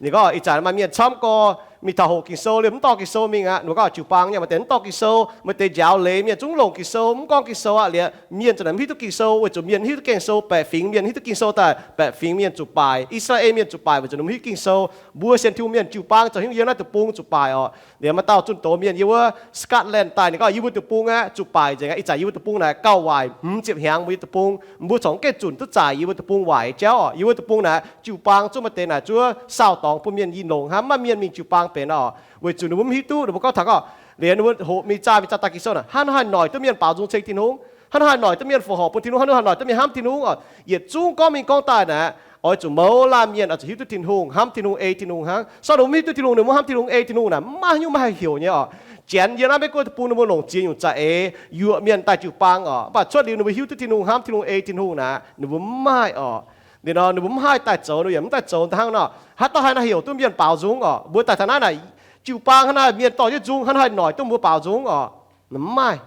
Ninh gorngv ih zanc maaih mienh camv gorx mingh taux hoqc Ging-Sou liemh mv dorh Ging-Sou mingh aqv. Ninh gorngv jiu-baang nyei maaih deix mv dorh Ging-Sou, maaih deix njaaux leiz mienh zungv longc Ging-Sou, mv gorngv Ging-Sou aqv. Liuz mienh za'naaic mv hiuv duqv Ging-Sou weic zuqc mienh hiuv duqv Ging-Sou, baeqc fingx mienh hiuv duqv Ging-Sou daaih, baeqc fingx mienh zuqc baaic. I^saa^laa^en mienh zuqc baaic weic zuqc ninh mv hiuv Ging-Sou. Mbuo sienx Tin-Hungh mienh jiu-baang zoux haaix nyungc yiem naaiv deic-bung zuqc baaic orqc? Liuz maaih dauh zunh doz mienh yiem wuov Scotland daaih, ninh gorngv yie mbuo deic-bung aeqv, zuqc baaic nzengc aqv. Ih zanc yie mbuo deic-bung naaic gauh waaic hmz ziepc hnyangx mbuo nyei deic-bung, mbuo corc mv gaengh zunc duqv zaaic yie mbuo deic-bung waaic jauv orqc. Yie mbuo deic-bung naaic jiu-baang zungv maaih deix naaic zuov saau-dorngx bun mienh yinh longx hnangv, mv maaih mienh mingh jiu-baang benx orqc, weic zuqc ninh mbuo mv hiuv duqv ninh mbuo gorngv taux gorngv, liuz ninh mbuo hoqc mingh zaah mingh zaah daaih Ging-Sou naaic, haaix nor haih noic duqv mienh baaux nzung ceng Tin-Hungh? Haaix nor haih noic duqv mienh fongc horc bun Tin-Hungh? Haaix nor haih noic duqv mienh hnamv Tin-Hungh orqc? Yietc zungv gorngv mingh gorngv daaih naaic, oix zuqc mouz laanh mienh oix zuqc hiuv duqv Tin-Hungh, hnamv Tin-Hungh, ei Tin-Hungh hnangv. Sortv ninh mbuo mv hiuv duqv Tin-Hungh, ninh mbuo hnamv Tin-Hungh, ei Tin-Hungh naaic, mv maaih haaix nyungc maaih haih heuc nyei orqc. Janx yiem naaiv Meiv Guoqv deic-bung ninh mbuo longc ziex nyungc za'eix yuoqc mienh daaih jiu-baang orqc, mv baac cuotv liuz ninh mbuo hiuv duqv Tin-Hungh, hnamv Tin-Hungh, ei Tin-Hungh naaic, ninh mbuo mv maaih orqc. Liuz nor ninh mbuo mv haih daaih zoux, ninh mbuo yaac mv daaih zoux hnangv nor. Haaix dauh haih naaic heuc duqv mienh baaux nzung orqc? Mbuo daaih taux naaiv naaic, jiu-baang hnangv naaic mienh dorh jienv nzung, haaix nor haih noic duqv mbuo baaux nzung orqc? Mv maaih.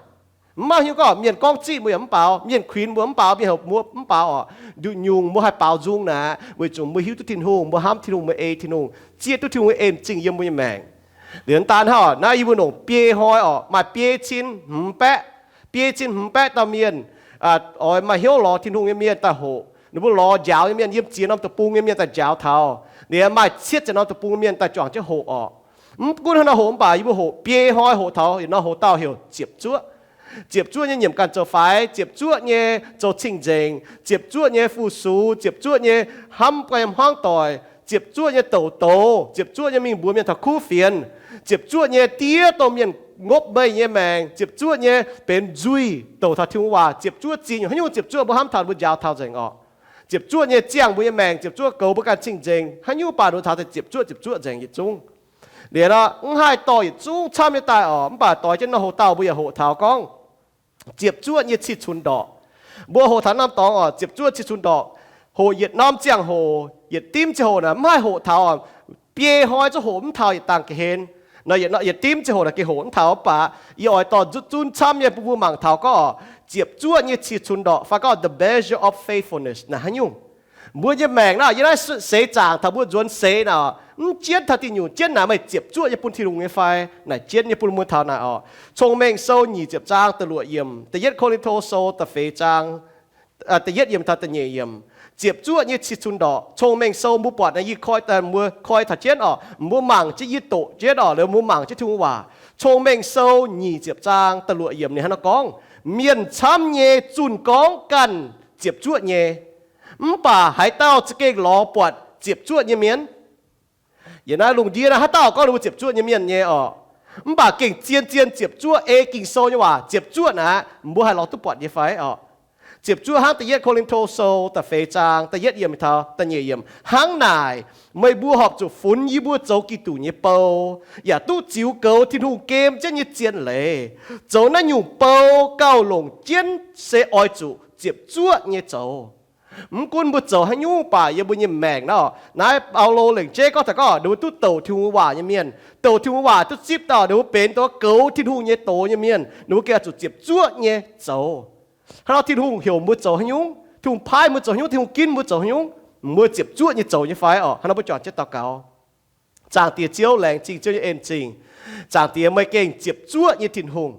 Mv maaih haaix nyungc gorngv mienh gorngv zipv mbuo yaac mv baaux, mienh kuinx mbuo mv baaux, mienh heuc mbuo mv baaux orqc. Nduqc nyungc mbuo haih baaux nzung naaic, weic zuqc mbuo hiuv duqv Tin-Hungh, mbuo hnamv Tin-Hungh, mbuo ei Tin-Hungh, zieqv duqv Tin-Hungh nyei en-zingh yiem mbuo nyei maengc. Liuz daan hnangv naaiv yie mbuo longc biei hnoi orqc, maaih biei cin hmz baeqv, biei cin hmz baeqv dauh mienh, oix maaih hnyouv lorz Tin-Hungh nyei mienh daaih hoqc. Ninh mbuo lorz njaaux nyei mienh yiem ziex norm deic-bung nyei mienh daaih njaaux taux. Liuz maaih cietv ziepc norm deic-bung nyei mienh daaih juangc jienv hoqc orqc. Mv gunv hnangv nor hoqc mv baac yie mbuo hoqc biei hnoi hoqc taux yietc norm hoqc dauh heuc Ziepc Zuoqv. Ziepc Zuoqv nyei nyiemc ganh zoux faix, Ziepc Zuoqv nyei zoux cing-nzengc, Ziepc Zuoqv nyei fu-sux, Ziepc Zuoqv nyei hnamv guai hmuangv doic, Ziepc Zuoqv nyei douc douz, Ziepc Zuoqv nyei mingh mbuox mienh taux kuv fienx, Ziepc Zuoqv nyei diev dongh mienh ngopv meih nyei maengc, Ziepc Zuoqv nyei benx nzuih douc taux Tin-Hungh waac, Ziepc Zuoqv ziex nyungc, haaix nyungc Ziepc Zuoqv mbuo hnamv taux mbuo njaaux taux nzengc orqc. Ziepc Zuoqv nyei ziangh mbuo nyei maengc, Ziepc Zuoqv goux mbuo ganh cing-nzengc, haaix nyungc baac nduqc taux daaih Ziepc Zuoqv, Ziepc Zuoqv nzengc yietc zungv. Liuz nor mv haih dorh yietc zungv camv nyei daaih orqc, mv baac doix jienv norm hoc dauh mbuo yaac hoqc taux gorngv Ziepc Zuoqv nyei cih cunx ndorqc. Mbuo hoqc taux norm dorngx orqc, Ziepc Zuoqv cih cunx ndorqc. Hoqc yietc norm ziangh hoc, yietc dimv ziangh hoc naaic mv haih hoqc taux orqc. Biei hnoi zungv hoqc mv taux yietc dangh ga'hlen. Nor yietc, yietc dimv ziangh hoc naaic gengh hoqc mv taux, mv baac yie oix dorh nzutv zunv camv nyei bun mbuo mangc taux gorngv orqc, Ziepc Zuoqv nyei cih cunx ndorqc fai gorngv the measure of faithfulness naaic haaix nyungc. Mbuo nyei maengc naaic yiem naaiv seix zaangc taux mbuo nzuonx seix naaic, mv jienv taux diuh nyungc jienv naaic meih ziepc zuoqv nyei bun Tin-Hungh nyei fai? Naaic jienv nyei bun mbuo taux naaic orqc. Cong-Mengh Sou nyic ziepc zaang da'luoqc yiemc, da'yietv Ko^lin^to Sou da'feix zaang, da'yietv yiemc taux da'nyeic yiemc. Ziepc zuoqv nyei cih cunx ndorqc. Cong-Mengh Sou mbuo buatc naaic, yie koi daaih mbuo koi taux jienv orqc, mbuo mangc jienv, yie doqc jienv orqc, liuz mbuo mangc jienv Tin-Hungh waac. Cong-Mengh Sou nyic ziepc zaang da'luoqc yiemc ninh hnangv naaiv gorngv, mienh camv nyei zunh gorngv ganh ziepc zuoqv nyei, mv baac haaix dauh za'gengh lorz buatc ziepc zuoqv nyei mienh? Yiem naaiv lungh ndiev naaiv haaix dauh gorngv ninh mbuo ziepc zuoqv nyei mienh nyei orqc? Mv baac gengh zien-zien ziepc zuoqv ei Ging-Sou nyei waac ziepc zuoqv naaic, mbuo haih lorz duqv buatc nyei fai orqc? Ziepc zuoqv hnangv da'yietv Ko^lin^to Sou da'feix zaang da'yietv yiemc taux da'nyeic yiemc hnangv naaic, meih mbuo horpc zuqc funx yie mbuo zoux Giduc nyei bou, yaac duqv ziux goux Tin-Hungh gem jienv nyei zien leiz. Zoux naaiv nyungc bou gauh longc jienv se oix zuqc ziepc zuoqv nyei zoux. Mv gunv mbuo zoux haaix nyungc baac yiem mbuo nyei maengc naaiv, naaiv Baulo lengc jeiv gorngv taux gorngv ninh mbuo duqv douc Tin-Hungh waac nyei mienh, douc Tin-Hungh waac duqv zipv dauh ninh mbuo benx dongh goux Tin-Hungh nyei doz nyei mienh, ninh mbuo gengh oix zuqc ziepc zuoqv nyei zoux. Hnangv nor Tin-Hungh heuc mbuo zoux haaix nyungc, Tin-Hungh paaiv mbuo zoux haaix nyungc, Tin-Hungh ginv mbuo zoux haaix nyungc, mbuo ziepc zuoqv nyei zoux nyei fai orqc? Hnangv nor mbuo juangc jienv daux gaux. Zaangc Diex Ziouv, laengz zingh Ziouv nyei en-zingh. Zaangc Diex, meih gengh ziepc zuoqv nyei Tin-Hungh.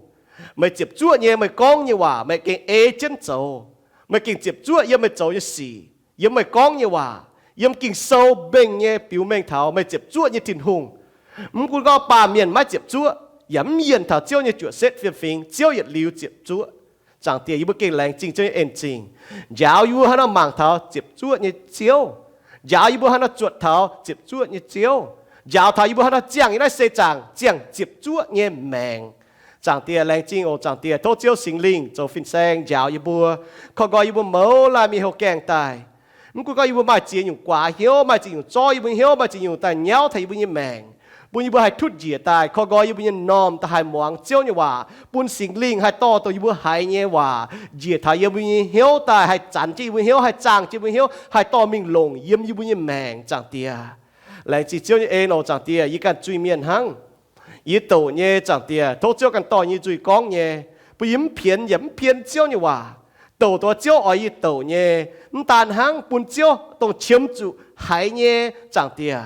Meih ziepc zuoqv nyei meih gorngv nyei waac meih gengh ei jienv zoux. Meih gengh ziepc zuoqv yiem meih zoux nyei sic, yiem meih gorngv nyei waac, yiem Ging-Sou mengh nyei biux mengh taux meih ziepc zuoqv nyei Tin-Hungh. Mv gunv gorngv baamh mienh maiv ziepc zuoqv, yaac mv yienh taux Ziouv nyei juoqc setv fiem-fingx, Ziouv yietc liuz ziepc zuoqv. Zaangc Diex, yie mbuo gengh laengz zingh Ziouv nyei en-zingh. Njaaux yie mbuo haaix nor mangc taux ziepc zuoqv nyei Ziouv. Njaaux yie mbuo haaix nor zuotc taux ziepc zuoqv nyei Ziouv. Njaaux taux yie mbuo haaix nor ziangh yiem naaiv seix zaangc ziangh ziepc zuoqv nyei maengc. Zaangc Diex, laengz zingh oc. Zaangc Diex, tov Ziouv Singx Lingh zoux fin-saeng njaaux yie mbuo, koi nqoi yie mbuo mouz laanh mingh houh gaengh daaih. Mv gunv gorngv yie mbuo maaih ziex nyungc guaax hnyouv, maaih ziex nyungc zorv yie mbuo nyei hnyouv, maaih ziex nyungc daaih nyauv taux yie mbuo nyei maengc, bun yie mbuo haih tutv njiec daaih, koi nqoi yie mbuo nyei m'normh daaih haih muangx Ziouv nyei waac, bun Singx Lingh haih dorh dongh yie mbuo haiz nyei waac njiec taux yie mbuo nyei hnyouv daaih, haih zanc jienv yie mbuo hnyouv, haih zaangh jienv yie mbuo hnyouv, haih dorh mingh longc yiem yie mbuo nyei maengc. Zaangc Diex, laengz zingh Ziouv nyei en oc. Zaangc Diex, yie ganh zuiz-mienh hnangv. Yie douc nyei, Zaangc Diex, tov Ziouv ganh dorh yie nyei nzuih gorngv nyei, bun yie mv pienx yaac mv pien Ziouv nyei waac. Douc dongh Ziouv oix yie douc nyei, mv daan hnangv, bun Ziouv dongh qiemx zuqc haiz nyei, Zaangc Diex,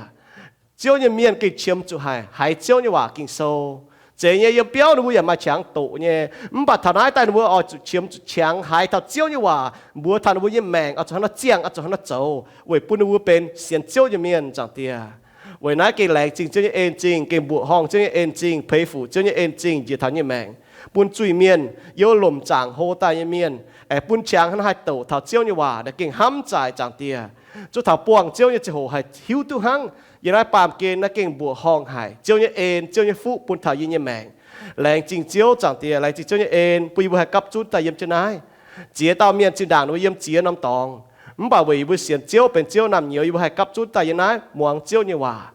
Ziouv nyei mienh gengh qiemx zuqc haic, haiz Ziouv nyei waac Ging-Sou. Zeiz nyei, yiem biauv ninh mbuo yaac maaih qangx doqc nyei. Mv baac taux naaiv daaih ninh mbuo oix zuqc qiemx zuqc qangx haiz taux Ziouv nyei waac mbuox taux ninh mbuo nyei maengc oix zuqc hnangv naaiv ziangh, oix zuqc hnangv naaiv zoux, weic bun ninh mbuo benx sienx Ziouv nyei mienh, Zaangc Diex. Weic naaiv gengh laengz zingh Ziouv nyei en zingh, gengh mbuoqc horngh Ziouv nyei en zingh, peix fuc Ziouv nyei en zingh njiec taux nyei maengc, bun zuiz-mienh, yiem lomc zaangc hlo daaih nyei mienh, aengx bun qangx hnangv naaiv haih doqc taux Ziouv nyei waac, naaiv gengh hnamv zaaic, Zaangc Diex. Zuov taux buangh Ziouv nyei ziangh hoc haih hiuv duqv hnangv. Yiem naaiv baamh gen naaiv gengh mbuoqc horngh haic Ziouv nyei en, Ziouv nyei fuqv bun taux yie nyei maengc. Laengz zingh Ziouv, Zaangc Diex, laengz zingh Ziouv nyei en bun yie mbuo haih gapv zunv daaih yiem jienv naaiv. Ziex dauh mienh zinh ndaangc ninh mbuo yiem ziex norm dorngx, mv baac weic yie mbuo sienx Ziouv benx Ziouv naamh nyouz, yie mbuo haih gapv zunv daaih yiem naaiv muangx Ziouv nyei waac.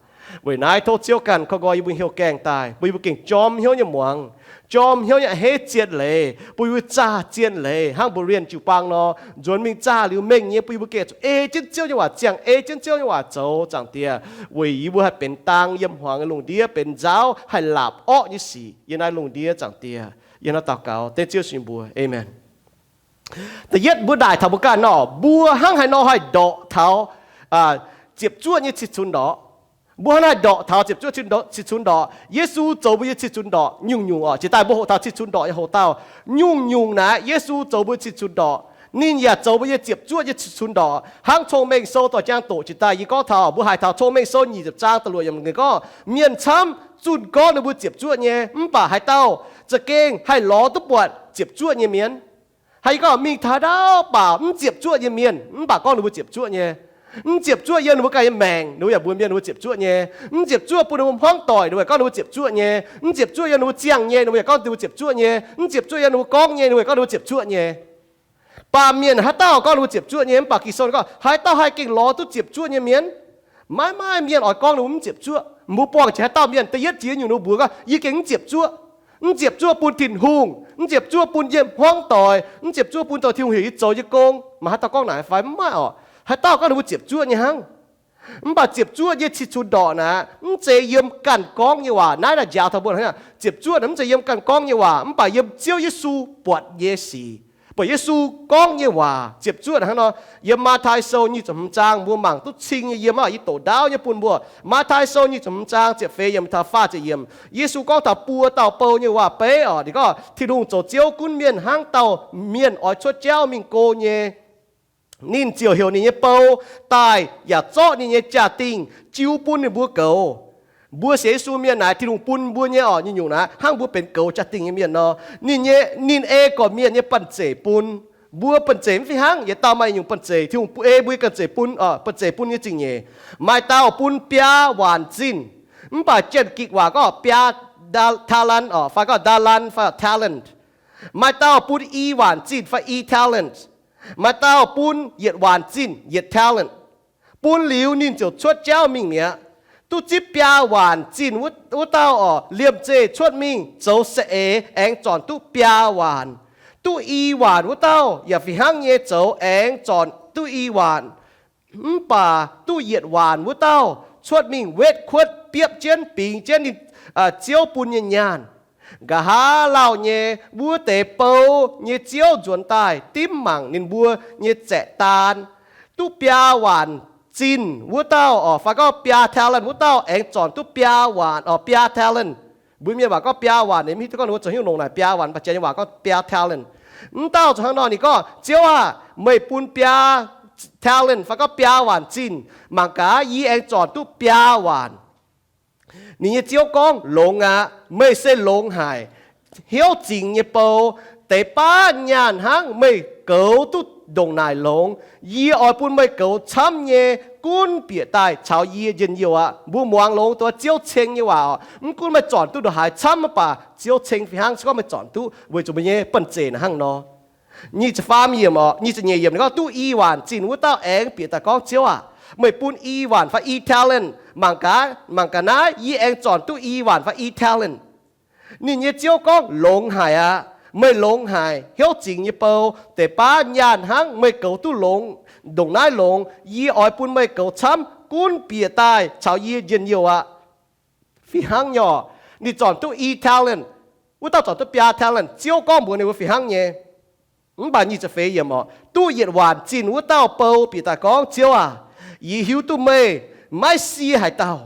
Weic naaiv tov Ziouv ganh koi nqoi yie mbuo hnyouv gaengh daaih, bun yie mbuo gengh jorm hnyouv nyei muangx, jorm hnyouv nyei a'hneiv zien leiz, bun yie mbuo zaah zien leiz hnangv Berean jiu-baang nor, nzuonx mingh zaah liuz mengh nyei, bun yie mbuo gengh zuqc ei jienv Ziouv nyei waac ziangh, ei jienv Ziouv nyei waac zoux, Zaangc Diex, weic yie mbuo haih benx dang yiem hmuangx nyei lungh ndiev, benx nzaauv haih laapc orqv nyei sic yiem naaiv lungh ndiev, Zaangc Diex. Yie hnangv naaiv daux gaux dengv Ziouv nyei mbuox, aamen. Da'yietv mbuo naaic taux mbuo ganh nor, mbuo hnangv haaix nor haih ndorqc taux ziepc zuoqv nyei cih cunx ndorqc? Mbuo hnangv haaix ndorqc taux ziepc zuoqv cih cunx ndorqc? Yesu zoux mbuo nyei cih cunx ndorqc nyungc-nyungc oc. Jiex daaih mbuo hoqc taux cih cunx ndorqc nyei hoc-dauh, nyungc-nyungc naaic Yesu zoux mbuo cih cunx ndorqc. Ninh yaac zoux mbuo nyei ziepc zuoqv nyei cih cunx ndorqc. Hnangv Cong-Mengh Sou dorh jangx doqc jiex daaih, yie gorngv taux mbuo haiz taux Cong-Mengh Sou nyic ziepc zaang da'luoqc yiemc ninh gorngv, mienh camv zunh gorngv ninh mbuo ziepc zuoqv nyei, mv baac haaix dauh za'gengh haih lorz duqv buatc ziepc zuoqv nyei mienh? Haaix, yie gorngv mingh taux haaix dauh baac mv ziepc zuoqv nyei mienh mv baac gorngv ninh mbuo ziepc zuoqv nyei. Mv ziepc zuoqv yiem ninh mbuo ganh nyei maengc, ninh mbuo yaac mbuox mienh ninh mbuo ziepc zuoqv nyei. Mv ziepc zuoqv bun ninh mbuo hmuangv doic, ninh mbuo yaac gorngv ninh mbuo ziepc zuoqv nyei. Mv ziepc zuoqv yiem ninh mbuo ziangh nyei, ninh mbuo yaac gorngv ninh mbuo ziepc zuoqv nyei. Mv ziepc zuoqv yiem ninh mbuo gorngv nyei, ninh mbuo yaac gorngv ninh mbuo ziepc zuoqv nyei. Baamh mienh haaix dauh gorngv ninh mbuo ziepc zuoqv nyei, mv baac Ging-Sou gorngv haaix dauh haih gengh lorz duqv ziepc zuoqv nyei mienh? Maiv maaih mienh oix gorngv ninh mbuo mv ziepc zuoqv. Mbuo buangh jiex haaix dauh mienh, da'yietv jiex nyungc ninh mbuo mbuox gorngv, yie gengh mv ziepc zuoqv. Mv ziepc zuoqv bun Tin-Hungh, mv ziepc zuoqv bun yiem hmuangv doic, mv ziepc zuoqv bun zoux Tin-Hungh heuc yie zoux nyei gong. Maaih haaix dauh gorngv naaic fai? Mv maaih oc. Haaix dauh gorngv ninh mbuo ziepc zuoqv nyei hnangv. Mv baac ziepc zuoqv nyei cih cunx ndorqc naaic, mv zeiz yiem ganh gorngv nyei waac. Naaiv naaic njaaux taux mbuo hnangv, ziepc zuoqv naaic mv zeiz yiem ganh gorngv nyei waac, mv baac yiem Ziouv Yesu buatc nyei sic, buatc Yesu gorngv nyei waac. Ziepc zuoqv hnangv nor, yiem Matv^tai Sou nyic ziepc hmz zaang mbuo mangc duqv cing nyei yiem aqv. Yie doqc ndaauv nyei bun mbuo. Matv^tai Sou nyic ziepc hmz zaang ziepc feix yiemc taux faah ziepc yiemc, Yesu gorngv taux buo dauh bou nyei waac-beiv oc. Ninh gorngv Tin-Hungh zoux Ziouv gunv mienh hnangv dauh mienh oix cuotv jauv mingh go nyei. Ninh ziouc heuc ninh nyei bou daaih yaac zorqv ninh nyei jaa-dingh jiu bun ninh mbuo goux. Mbuo sienx Yesu mienh naaic, Tin-Hungh bun mbuo nyei oc, nyungc-nyungc naaic hnangv mbuo benx goux jaa-dingh nyei mienh nor. Ninh nyei, ninh ei gorqv-mienh nyei banh zeic bun. Mbuo banh zeic mv fih hnangv. Yietc dauh maaih nyungc banh zeic. Tin-Hungh ei mbuo nyei banh zeic bun, banh zeic bun nyei zingh nyeic. Maaih dauh bun biaa waanc zinh, mv baac Janx-Gikc waac gorngv biaa talent oc, fai gorngv talent fai talent. Maaih dauh bun i waanc zinh fai i talent. Maaih dauh bun yietc waanc zinh, yietc talent. Bun liuz ninh ziouc cuotv jauv mingh mi'aqv. Duqv zipv biaa waanc zinh wuov dauh oc, liemh zeih cuotv mingh zoux saeng-eix aengx zornc duqv biaa waanc. Duqv i waanc wuov dauh yaac fih hnangv nyei zoux aengx zornc duqv i waanc. Mv baac duqv yietc waanc wuov dauh cuotv mingh wetv kuotv biepv jienv bingx jienv ninh ziouv bun nyei nyaanh. Nqa'haav lauh nyei wuov deix bou nyei ziouv nzuonx daaih dimv mangc ninh mbuo nyei zaeqc daan. Duqv biaa waanc zinh wuov dauh oc, fai gorngv biaa talent wuov dauh aengx zornc duqv biaa waanc oc, biaa talent. Mbuo Mienh waac gorngv biaa waanc, ninh mv hiuv duqv gorngv ninh mbuo zoux hnyouv longc naaic biaa waanc, mv baac Janx nyei waac gorngv biaa talent. Mv dauh zoux hnangv nor, ninh gorngv, Ziouv aah! Meih bun biaa talent fai gorngv biaa waanc zinh, mangc gaax yie aengx zornc duqv biaa waanc. Ninh nyei ziouv gorngv, Longx aqv. Meih se longx haic, hnyouv zingx nyei bou. Deix baav nyaanh hnangv meih goux duqv ndongc naaic longx. Yie oix bun meih goux camv nyei, gunv bieqc daaih caux yie njien-youh aqv. Mbuo muangx longx duqv Ziouv ceng nyei waac oc. Mv gunv meih zornc duqv ndongc haaix camv mv baac Ziouv ceng fih hnangv se gorngv meih zornc duqv weic zuqc meih nyei banh zeic naaic hnangv nor. Nyic ziepc faam yiemc oc, nyic ziepc nyeic yiemc ninh gorngv, Duqv i waanc zinh wuov dauh aengx bieqc daaih gorngv, Ziouv aah! Meih bun i waanc fai i talent. Mangc gaax, mangc gaax naaiv, yie aengx zornc duqv i waanc fai i talent. Ninh nyei ziouv gorngv, Longx haic aqv. Meih longx haic, hnyouv zingx nyei bou. Deix baav nyaanh hnangv meih goux duqv longx, ndongc naaiv longx. Yie oix bun meih goux camv, gunv bieqc daaih caux yie njien-youh aqv. Fih hnangv nyei oc. Ninh zornc duqv i talent, wuov dauh zornc duqv biaa talent. Ziouv gorngv mbuox ninh mbuo fih hnangv nyei. Mv baac nyic ziepc feix yiemc oc, duqv yietc waanc zinh wuov dauh bou bieqc daaih gorngv, Ziouv aac, yie hiuv duqv meih maiv sie haaix dauh.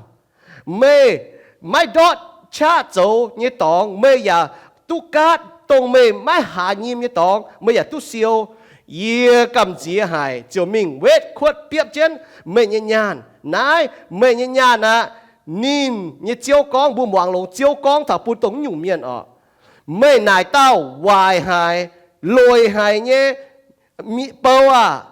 Meih maiv ndortv qaqv zoux nyei dorngx, meih yaac duqv gaatv. Dongh meih maiv haaz nyim nyei dorngx, meih yaac duqv siou. Yie gamh nziex haic ziouc mingh wetv kuotv biopv jienv meih nyei nyaanh. Naaiv meih nyei nyaanh aqv. Ninh nyei ziouv gorngv. Mbuo muangx longx ziouv gorngv taux bun dongh naaiv nyungc mienh oc. Meih naaic dauh waaic haic, loic haic nyei bou aah!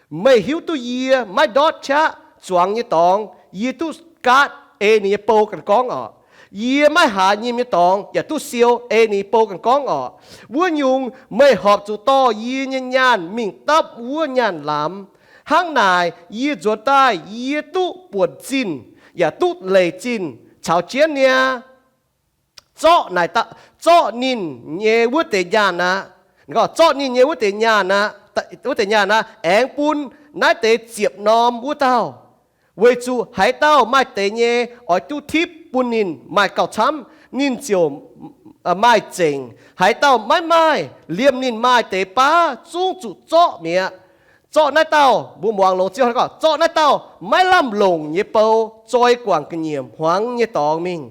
Meih hiuv duqv yie maiv ndortv qaqv zuangx nyei dorngx, yie duqv gaatv ei ninh nyei bou ganh gorngv oc. Yie maiv haaz nyim nyei dorngx yaac duqv siou ei ninh nyei bou ganh gorngv oc. Wuov nyungc meih horpc zuqc dorh yie nyei nyaanh mingh dapv wuov nyaanh lamz. Hnangv naaic yie nzuonx daaih yie duqv buonc zinh yaac duqv leic zinh caux jienv niaa. Zorqv naaic, zorqv ninh nyei wuov deix nyaanh aqv. Zorqv ninh nyei wuov deix nyaanh aqv, wuov deix nyaanh aqv, aengx bun naaiv deix ziepc norm wuov dauh. Weic zuqc haaix dauh maaih deix nyei oix duqv tipv bun ninh maaih gauh camv, ninh ziouc maaih zengc. Haaix dauh maiv maaih, liemh ninh maaih deix baav zungv zuqc zorqv mi'aqv. Zorqv naaiv dauh, mbuo muangx longx ziouc gorngv, zorqv naaiv dauh maiv lamh longc nyei bou zoi guangc ga'nyiec hmuangx nyei dorngx mingh.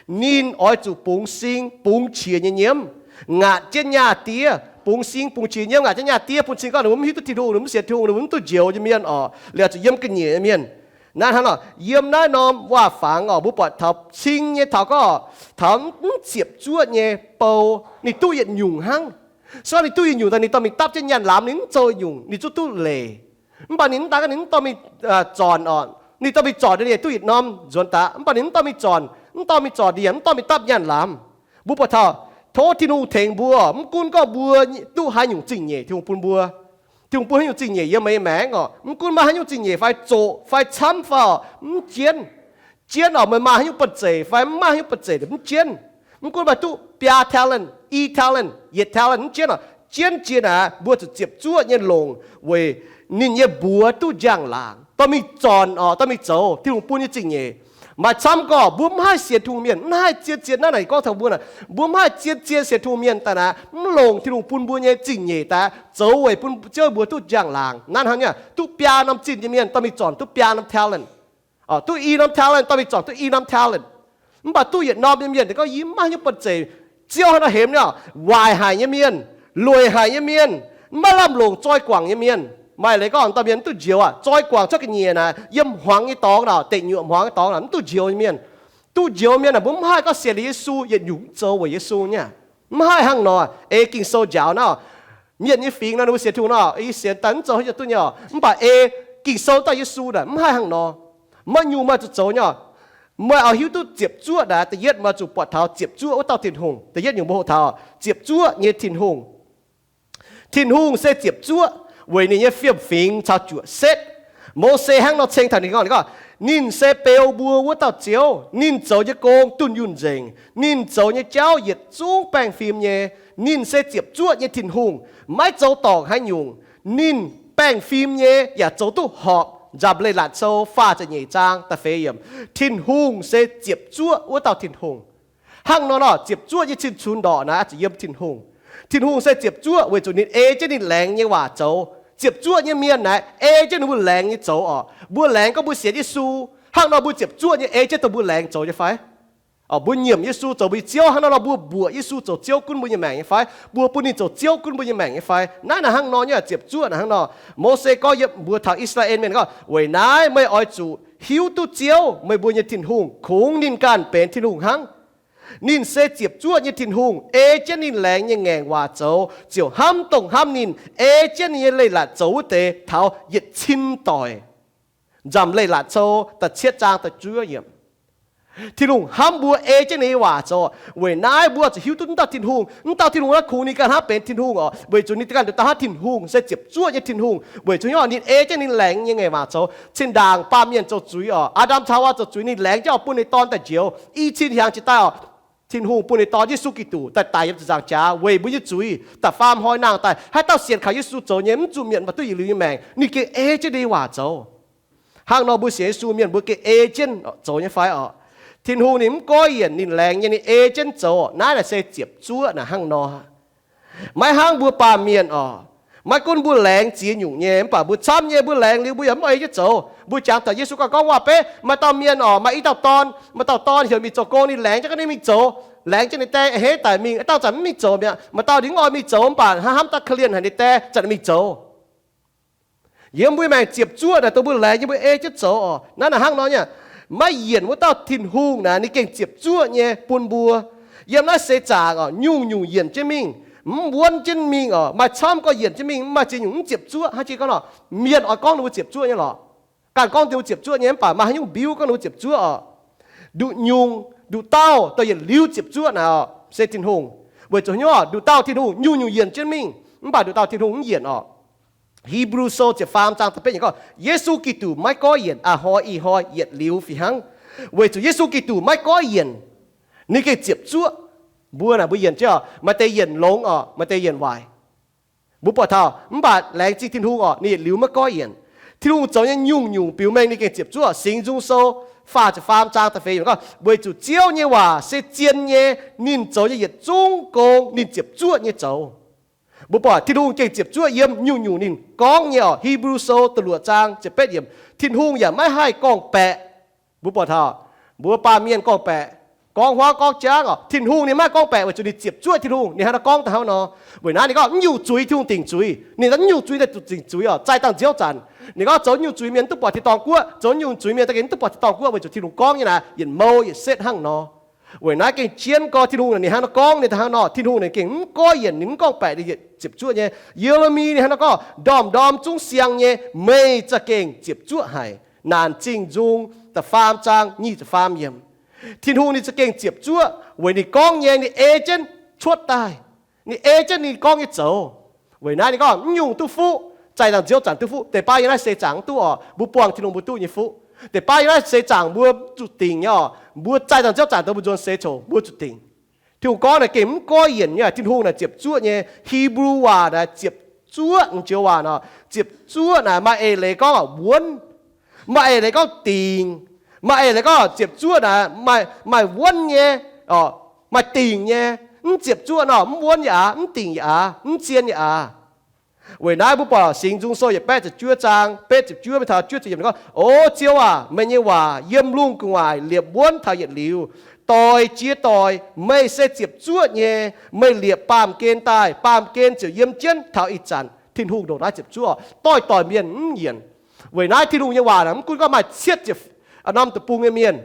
Ninh oix zuqc bungx sing bungx qiex nyei nyiemv, ngaatc jienv nyaah diev. Bungx sing bungx qiex nyiemv, ngaatc jienv nyaah diev bun cing gorngv ninh mbuo mv hiuv duqv Tin-Hungh, ninh mbuo mv duqv njoux nyei mienh oc, liuz zuqc yiem ga'nyiec nyei mienh. Naaiv hnangv nor, yiem naaiv norm waac-fangx oc, mbuo buatc taux cing nyei taux gorngv, taux mv ziepc zuoqv nyei bou, ninh duqv yietc nyungc hnangv. Se gorngv ninh duqv yietc nyungc daaih, ninh dorh mingh dapv jienv nyaanh lamz, ninh mv zoux yietc nyungc, ninh zungv duqv leic. Mv baac ninh mv daan, ninh mv dorh mingh zornc oc. Ninh dorh mingh zornc, ninh duqv yietc norm nzuonx daaih. Mv baac ninh mv dorh mingh zornc, mv dorh mingh zornc, ninh yaac mv dorh mingh dapv nyaanh lamz. Mbuo buatc taux, tov Tin-Hungh tengx mbuo, mv gunv gorngv mbuo duqv haaix nyungc zingh nyeic Tin-Hungh bun mbuo. Tin-Hungh bun haaix nyungc zingh nyeic yiem meih nyei maengc oc, mv gunv maaih haaix nyungc zingh nyeic fai zoqc fai camv fai oc, mv jienv. Jienv oc, meih maaih haaix nyungc banh zeic fai mv maaih haaix nyungc banh zeic mv jienv. Mv gunv maaih duqv biaa talent, i talent, yietc talent mv jienv oc, jienv jiex naaic mbuo zuqc ziepc zuoqv nyei longc weic ninh nyei mbuox duqv njang-laangc, dorh mingh zornc oc, dorh mingh zoux Tin-Hungh bun nyei zingh nyeic. Maaih camv gorngv mbuo mv haih sienx Tin-Hungh mienh, mv haih zien-zien naaiv naaic gorngv taux mbuo naaic, mbuo mv haih zien-zien sienx Tin-Hungh mienh daaih naaic, mv longc Tin-Hungh bun mbuo nyei zingh nyeic daaih zoux weic bun Ziouv mbuox duqv njang-laangc. Naaiv hnangv nyei, duqv biaa norm zinh nyei mienh dorh mingh zornc duqv biaa norm talent. Duqv i norm talent dorh mingh zornc duqv i norm talent. Mv baac duqv yietc norm nyei mienh gorngv, yie mv maaih haaix nyungc banh zeic. Ziouv hnangv nor hemx nyei, waaic haic nyei mienh, loic haic nyei mienh, mv maaih lamh longc zoi guangc nyei mienh. Maaih leiz gorngv dauh mienh mv duqv njoux aqv, zoi guangc cuotv ga'nyiec naaic, yiem hmuangx nyei dorngx naaic, deic nyuoqc hmuangx nyei dorngx naaic, mv duqv njoux nyei mienh. Duqv njoux mienh naaic, mbuo mv haih gorngv sienx liuz Yesu yietc nyungc mv zoux weic Yesu nyei. Mv haih hnangv nor. Ei Ging-Sou njaaux nor, mienh nyei fingx nor, ninh mbuo sienx Tin-Hungh nor, yie sienx daaih mv zoux haaix nyungc duqv nyei oc. Mv baac ei Ging-Sou daaih Yesu naaic, mv haih hnangv nor. Maiv nyungc maaih zuqc zoux nyei oc. Meih oix hiuv duqv ziepc zuoqv naaic, da'yietv meih zuqc buatc taux ziepc zuoqv wuov dauh Tin-Hungh. Da'yietv nyungc mbuo hoqc taux ziepc zuoqv nyei Tin-Hungh. Tin-Hungh se ziepc zuoqv weic ninh nyei fiem-fingx caux juoqc setv. Mose hnangv nor ceng taux ninh gorngv, ninh gorngv, ninh se beu mbuo wuov dauh Ziouv. Ninh zoux nyei gong dunh yunh nzengc. Ninh zoux nyei jauv yietc zungv baengh fim nyei. Ninh se ziepc zuoqv nyei Tin-Hungh, maiv zoux dorngc haaix nyungc. Ninh baengh fim nyei yaac zoux duqv horpc. Nzamc Leiz-Latc Sou faah ziepc nyeic zaang da'feix yiemc. Tin-Hungh se ziepc zuoqv wuov dauh Tin-Hungh. Hnangv nor nor, ziepc zuoqv nyei cing-cunx ndorqc naaic oix zuqc yiem Tin-Hungh. Tin-Hungh se ziepc zuoqv weic zuqc ninh ei jienv ninh laengz nyei waac zoux. Ziepc zuoqv nyei mienh naaic ei jienv ninh mbuo laengz nyei zoux oc. Mbuo laengz gorngv mbuo sienx Yesu. Hnangv nor mbuo ziepc zuoqv nyei ei jienv dongh mbuo laengz zoux nyei fai? Mbuo nyiemc Yesu zoux mbuo nyei Ziouv, hnangv nor nor mbuo mbuoqc Yesu zoux Ziouv gunv mbuo nyei maengc nyei fai? Mbuo bun ninh zoux Ziouv gunv mbuo nyei maengc nyei fai? Naaiv naaic hnangv nor nyei, ziepc zuoqv naaic hnangv nor. Mose gorngv yiem mbuox taux I^saa^laa^en Mienh gorngv, weic naaiv meih oix zuqc hiuv duqv Ziouv, meih mbuo nyei Tin-Hungh, kungx ninh ganh benx Tin-Hungh hnangv. Ninh se ziepc zuoqv nyei Tin-Hungh, ei jienv ninh laengz nyei ngaengc waac zoux, ziouc hnamv dongh hnamv ninh, ei jienv ninh nyei leiz-latc zoux wuov deix taux yietc cin doic. Nzamc Leiz-Latc Sou da'cietv zaang da'juov yiemc. Tin-Hungh hnamv mbuo ei jienv ninh nyei waac zoux. Weic naaiv mbuo zuqc hiuv duqv mv dauh Tin-Hungh, mv dauh Tin-Hungh naaiv kungx ninh ganh hnangv benx Tin-Hungh oc, weic zuqc ninh ganh nduqc dauh hnangv Tin-Hungh se ziepc zuoqv nyei Tin-Hungh, weic zuqc ninh ei jienv ninh laengz nyei ngaengc waac zoux. Cin-ndaangc baamh mienh zoux zuiz oc, Aa^ndam caux Haawaa zoux zuiz, ninh laengz jienv oix bun ninh dorn daaih njoux. I cin hnyangx jiex daaih oc, Tin-Hungh bun ninh dorn Yesu Giduc daaih daic yiem ziepc nzaangc jaax weic mbuo nyei zuiz, da'faam hnoi nangh daaih. Haaix dauh sienx kaux Yesu zoux nyei, mv zuqc mietc, mv baac duqv yietc liuz nyei maengc. Ninh gengh ei jienv ninh nyei waac zoux. Hnangv nor mbuo sienx Yesu mienh mbuo gengh ei jienv zoux nyei fai oc? Tin-Hungh ninh mv goiv yienc ninh laengz nyei, ninh ei jienv zoux. Naaiv naaic se ziepc zuoqv naaic hnangv nor. Maiv hnangv mbuo baamh mienh oc. Maiv gunv mbuo laengz ziex nyungc nyei, mv baac mbuo camv nyei, mbuo laengz liuz mbuo yaac mv oix nyei zoux. Mbuo jangx taux Yesu gorngv, gorngv waac-beiv, maaih dauh mienh oc, maaih i dauh dorn, maaih dauh dorn heuc mingh zoux gong, ninh laengz jienv ga'naaiv mingh zoux, laengz jienv ninh die a'hneiv daic mingh, dangh zanc mv mingh zoux mi'aqv. Maaih dauh ninh mv oix mingh zoux, mv baac hnangv hnamv daaih korv-lienh haic ninh die, zanc mingh zoux. Yiem mbuo maengc ziepc zuoqv naaic dongh mbuo laengz nyei, mbuo ei jienv zoux oc. Naaiv naaic hnangv nor nyei, maiv yienc wuov dauh Tin-Hungh naaic ninh gengh ziepc zuoqv nyei bun mbuo. Yiem naaiv seix zaangc oc, nyungc-nyungc yienc jienv mingh, mv wuonv jienv mingh oc, maaih camv gorngv yienc jienv mingh, maaih ziex nyungc mv ziepc zuoqv. Hnangv jiex gorngv nor, mienh oix gorngv ninh mbuo ziepc zuoqv nyei lorqc. Ganh gorngv ninh mbuo ziepc zuoqv nyei, mv baac maaih haaix nyungc mbiuv gorngv ninh mbuo ziepc zuoqv oc. Nduqc nyungc, nduqc dauh dongh yietc liuz ziepc zuoqv naaic oc, se Tin-Hungh. Weic zuqc hnyouv oc, nduqc dauh Tin-Hungh nyungc-nyungc yienc jienv mingh, mv baac nduqc dauh Tin-Hungh mv yienc oc. Hipv^lu Sou ziepc faam zaang da'betv yiemc gorngv, Yesu Giduc maiv goiv yienc, a'hnoi ih hnoi yietc liuz fih hnangv. Weic zuqc Yesu Giduc maiv goiv yienc, ninh gengh ziepc zuoqv. Mbuo naaic mbuo yienc jienv oc, maaih deix yienc longx oc, maaih deix yienc waaic. Mbuo buatc taux, mv baac laengz zingh Tin-Hungh oc, ninh yietc liuz maiv goiv yienc. Tin-Hungh zoux nyei nyungc-nyungc biux mengh ninh gengh ziepc zuoqv. Singx Nzung Sou faah ziepc faam zaang da'feix yiemc gorngv, weic zuqc Ziouv nyei waac se zien nyei, ninh zoux nyei yietc zungv gong ninh ziepc zuoqv nyei zoux. Mbuo buatc Tin-Hungh gengh ziepc zuoqv yiem nyungc-nyungc ninh gorngv nyei oc. Hipv^lu Sou da'luoqc zaang ziepc betv yiemc, Tin-Hungh yaac maiv haih gorngv-baeqc. Mbuo buatc taux, mbuo baamh mienh gorngv-baeqc, gorngv huaav gorngv jangv oc. Tin-Hungh ninh maiv haih gorngv-baeqc weic zuqc ninh ziepc zuoqv. Tin-Hungh ninh hnangv nor gorngv, daaih hnangv nor. Weic naaiv ninh gorngv mv nyungc zuiz Tin-Hungh dingc zuiz. Ninh mv nyungc zuiz daaih zuqc dingc zuiz oc, zaih dangh nziouv zanc. Ninh gorngv zoux nyungc zuiz mienh duqv buatc tin-dorngh guoqv, zoux nyungc zuiz mienh daaih gengh mv duqv buatc tin-dorngh guoqv weic zuqc Tin-Hungh gorngv nyei naaic yietc mou yietc setv hnangv nor. Weic naaiv gengh jienv gorx Tin-Hungh ninh hnangv nor gorngv, ninh daaih hnangv nor. Tin-Hungh ninh gengh mv goiv yienc, ninh mv gorngv-baeqc, ninh ziepc zuoqv nyei. Ye^le^mi ninh hnangv nor gorngv, Ndorm-ndorm zungv siang nyei, meih za'gengh ziepc zuoqv haic. Naanc Zingh Nzung da'faam zaang nyic ziepc faam yiemc. Tin-Hungh ninh za'gengh ziepc zuoqv weic ninh gorngv nyei ninh ei jienv cuotv daaih. Ninh ei jienv ninh gorngv nyei zoux. Weic naaiv ninh gorngv mv nyungc duqv fuqv, zaih dangh nziouv zanc duqv fuqv. Deix baav yiem naaiv seix zaangc mv duqv oc, mbuo buangh Tin-Hungh mbuo duqv nyei fuqv. Deix baav yiem naaiv seix zaangc mbuo zuqc dingc nyei oc, mbuo zaih dangh nziouv zanc dongh mbuo nzuonx seix coc mbuo zuqc dingc. Tin-Hungh gorngv naaic gengh mv goiv yienc nyei. Tin-Hungh naaic ziepc zuoqv nyei. Hipv^lu waac naaic ziepc zuoqv, joux waac nor, ziepc zuoqv naaic maaih eix leiz gorngv wuonv, maaih eix leiz gorngv dingc, maaih eix leiz gorngv ziepc zuoqv naaic maaih wuonv nyei, maaih dingc nyei. Mv ziepc zuoqv nor mv wuonv yaac aav, mv dingc yaac aav, mv zien yaac aav. Weic naaiv mbuo buatc Singx Nzung Sou yietc baeqv ziepc juov zaang betv ziepc juov mingh taux juov ziepc yiemc gorngv, O Ziouv aac, meih nyei waac yiem lungh gu'nguaaic liepc wuonv taux yietc liuz, doix jiex doix, meih se ziepc zuoqv nyei. Meih liepc baamh gen daaih, baamh gen ziouc yiem jienv taux ih zanc. Tin-Hungh ndongc naaiv ziepc zuoqv, doix-doix mienh mv yienc. Weic naaiv Tin-Hungh nyei waac naaic mv gunv gorngv maaih cietv ziepc norm deic-bung nyei mienh,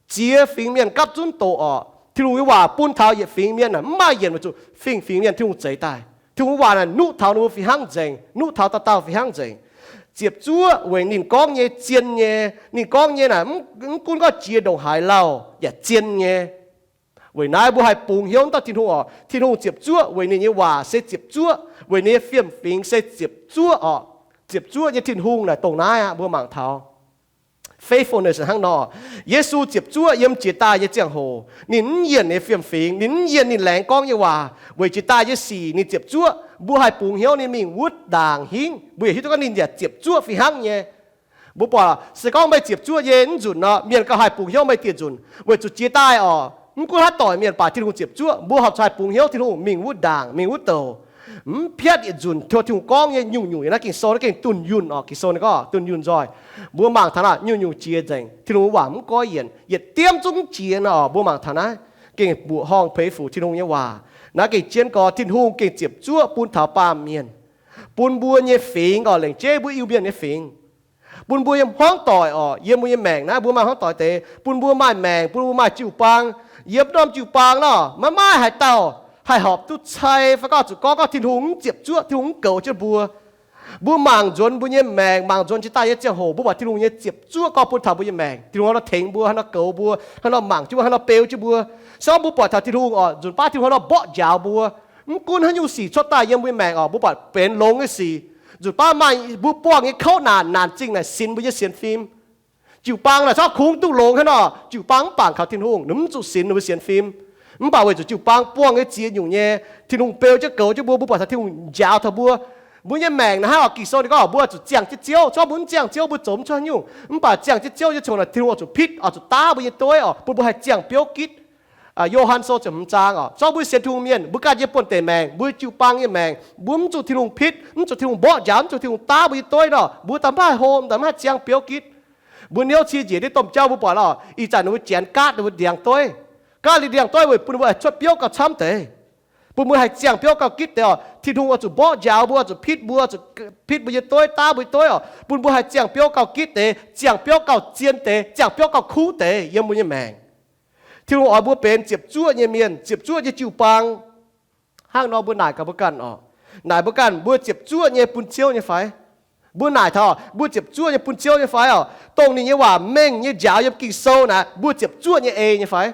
ziex fingx mienh gapv zunv doqc orqc. Tin-Hungh nyei waac bun taux yietc fingx mienh aeqv, mv maaih yienc weic zuqc fingx-fingx mienh Tin-Hungh zeix daaih. Tin-Hungh waac naaic nuqv taux ninh mbuo fih hnangv nzengc, nuqv taux dauh dauh fih hnangv nzengc. Ziepc zuoqv weic ninh gorngv nyei zien nyei. Ninh gorngv nyei naaic mv gunv gorngv jiex ndongc haaix lauh yaac zien nyei. Weic naaiv mbuo haih bungx hnyouv dauh Tin-Hungh orqc. Tin-Hungh ziepc zuoqv weic ninh nyei waac se ziepc zuoqv, weic ninh nyei fiem-fingx se ziepc zuoqv orqc. Ziepc zuoqv nyei Tin-Hungh naaic dongh naaiv aqv, mbuo mangc taux faithfulness hnangv nor. Yesu ziepc zuoqv yiem jiex daaih nyei ziangh hoc ninh mv yienc nyei fiem-fingx, ninh mv yienc ninh laengz gorngv nyei waac. Weic jiex daaih nyei sic ninh ziepc zuoqv, mbuo haih bungx hnyouv ninh mingh wuov ndaangc hingv. Mbuo yaac hiuv duqv gorngv ninh yaac ziepc zuoqv fih hnangv nyei. Mbuo buatc se gorngv meih ziepc zuoqv nyei mv nzunc nor, mienh gauh haih bungx hnyouv meih dieh nzunc. Weic zuqc jiex daaih orqc, mv gunv haaix doic mienh baac Tin-Hungh ziepc zuoqv, mbuo horpc zuqc haih bungx hnyouv Tin-Hungh mingh wuov ndaangc mingh wuov douc. Mv piatv yietc nzunc tov Tin-Hungh gorngv nyei nyungc-nyungc yiem naaiv Ging-Sou naaiv gengh dunh yunh orqc. Ging-Sou ninh gorngv dunh yunh nzoih. Mbuo mangc taux naaic nyungc-nyungc jiex nzengc. Tin-Hungh waac mv goiv yienc, yietc diemv zungv mv jiex nor orqc. Mbuo mangc taux naaiv gengh mbuoqc horngh peix fuc Tin-Hungh nyei waac. Naaiv gengh jienv gorx Tin-Hungh gengh ziepc zuoqv bun taux baamh mienh, bun mbuo nyei fingx orqc, lengc jeiv mbuo Iu-Mienh nyei fingx, bun mbuo yiem hmuangv doic orqc, yiem mbuo nyei maengc naaiv mbuo maaih hmuangv doic deix, bun mbuo maaih maengc, bun mbuo maaih jiu-baang. Yiem norm jiu-baang nor maiv maaih haaix dauh haih horpc duqv cai fai gorngv zuqc gorngv gorngv Tin-Hungh mv ziepc zuoqv, Tin-Hungh mv goux jienv mbuo. Mbuo mangc nzuonx mbuo nyei maengc, mangc nzuonx jiex daaih nyei ziangh hoc, mbuo buatc Tin-Hungh nyei ziepc zuoqv gorngv bun taux mbuo nyei maengc. Tin-Hungh hnangv nor tengx mbuo, hnangv nor goux mbuo, hnangv nor mangc jienv mbuo, hnangv nor beu jienv mbuo. Se gorngv mbuo buatc taux Tin-Hungh orqc, nzunc baav Tin-Hungh hnangv nor mborqv njaaux mbuo. Mv gunv haaix nyungc sic cuotv daaih yiem mbuo nyei maengc orqc, mbuo buatc benx longx nyei sic, nzunc baav maaih mbuo buangh nyei kouv naanc, naanc zingh naaic sinx mbuo nyei sienx fim. Jiu-baang naaic corc kungx duqv longx hnangv nor, jiu-baang mv bangc kaux Tin-Hungh, ninh mv zuqc sinx ninh mbuo sienx fim. Mv baac weic zuqc jiu-baang buangh nyei ziex nyungc nyei, Tin-Hungh beu jienv goux jienv mbuo, mbuo buatc taux Tin-Hungh njaaux taux mbuo. Mbuo nyei maengc naaiv hnangv orqc, Ging-Sou ninh gorngv mbuo zuqc ziangh jienv Ziouv. Se gorngv mbuo mv ziangh Ziouv, mbuo zoux mv cuotv haaix nyungc. Mv baac ziangh jienv Ziouv nyei ziangh hoc naaic, Tin-Hungh oix zuqc pitv, oix zuqc daav mbuo nyei dueiv orqc, bun mbuo haih ziangh biouv gitv. Yo^han Sou ziepc hmz zaang oc, zorqv mbuo sienx Tin-Hungh mienh, mbuo ganh nyei buonv-deic maengc, mbuo jiu-baang nyei maengc, mbuo mv zuqc Tin-Hungh pitv, mv zuqc Tin-Hungh mborqv njaaux, mv zuqc Tin-Hungh daav mbuo nyei dueiv nor, mbuo daaih maiv haih hlo, daaih maiv haih ziangh biouv gitv. Mbuo niouv cie njiec ndiev domh jauv mbuo buatc oc, ih zanc ninh mbuo janx gaatv ninh mbuo ndiangx-dueiv. Gaatv liuz ndiangx-dueiv weic bun mbuo haih cuotv biouv gauh camv deix. Bun mbuo haih ziangh biouv gauh gitv deix oc. Tin-Hungh oix zuqc mborqv njaaux mbuo, oix zuqc pitv mbuo, oix zuqc pitv mbuo nyei dueiv, daav mbuo nyei dueiv oc, bun mbuo haih ziangh biouv gauh gitv deix, ziangh biouv gauh zien deix, ziangh biouv gauh kuv deix yiem mbuo nyei maengc. Tin-Hungh oix mbuo benx ziepc zuoqv nyei mienh, ziepc zuoqv nyei jiu-baang. Hnangv nor mbuo naaic gaax mbuo ganh oc. Naaic mbuo ganh, mbuo ziepc zuoqv nyei bun Ziouv nyei fai? Mbuo naaic taux mbuo ziepc zuoqv nyei bun Ziouv nyei fai oc? Dongh ninh nyei waac mengh nyei njaaux yiem Ging-Sou naaic, mbuo ziepc zuoqv nyei ei nyei fai?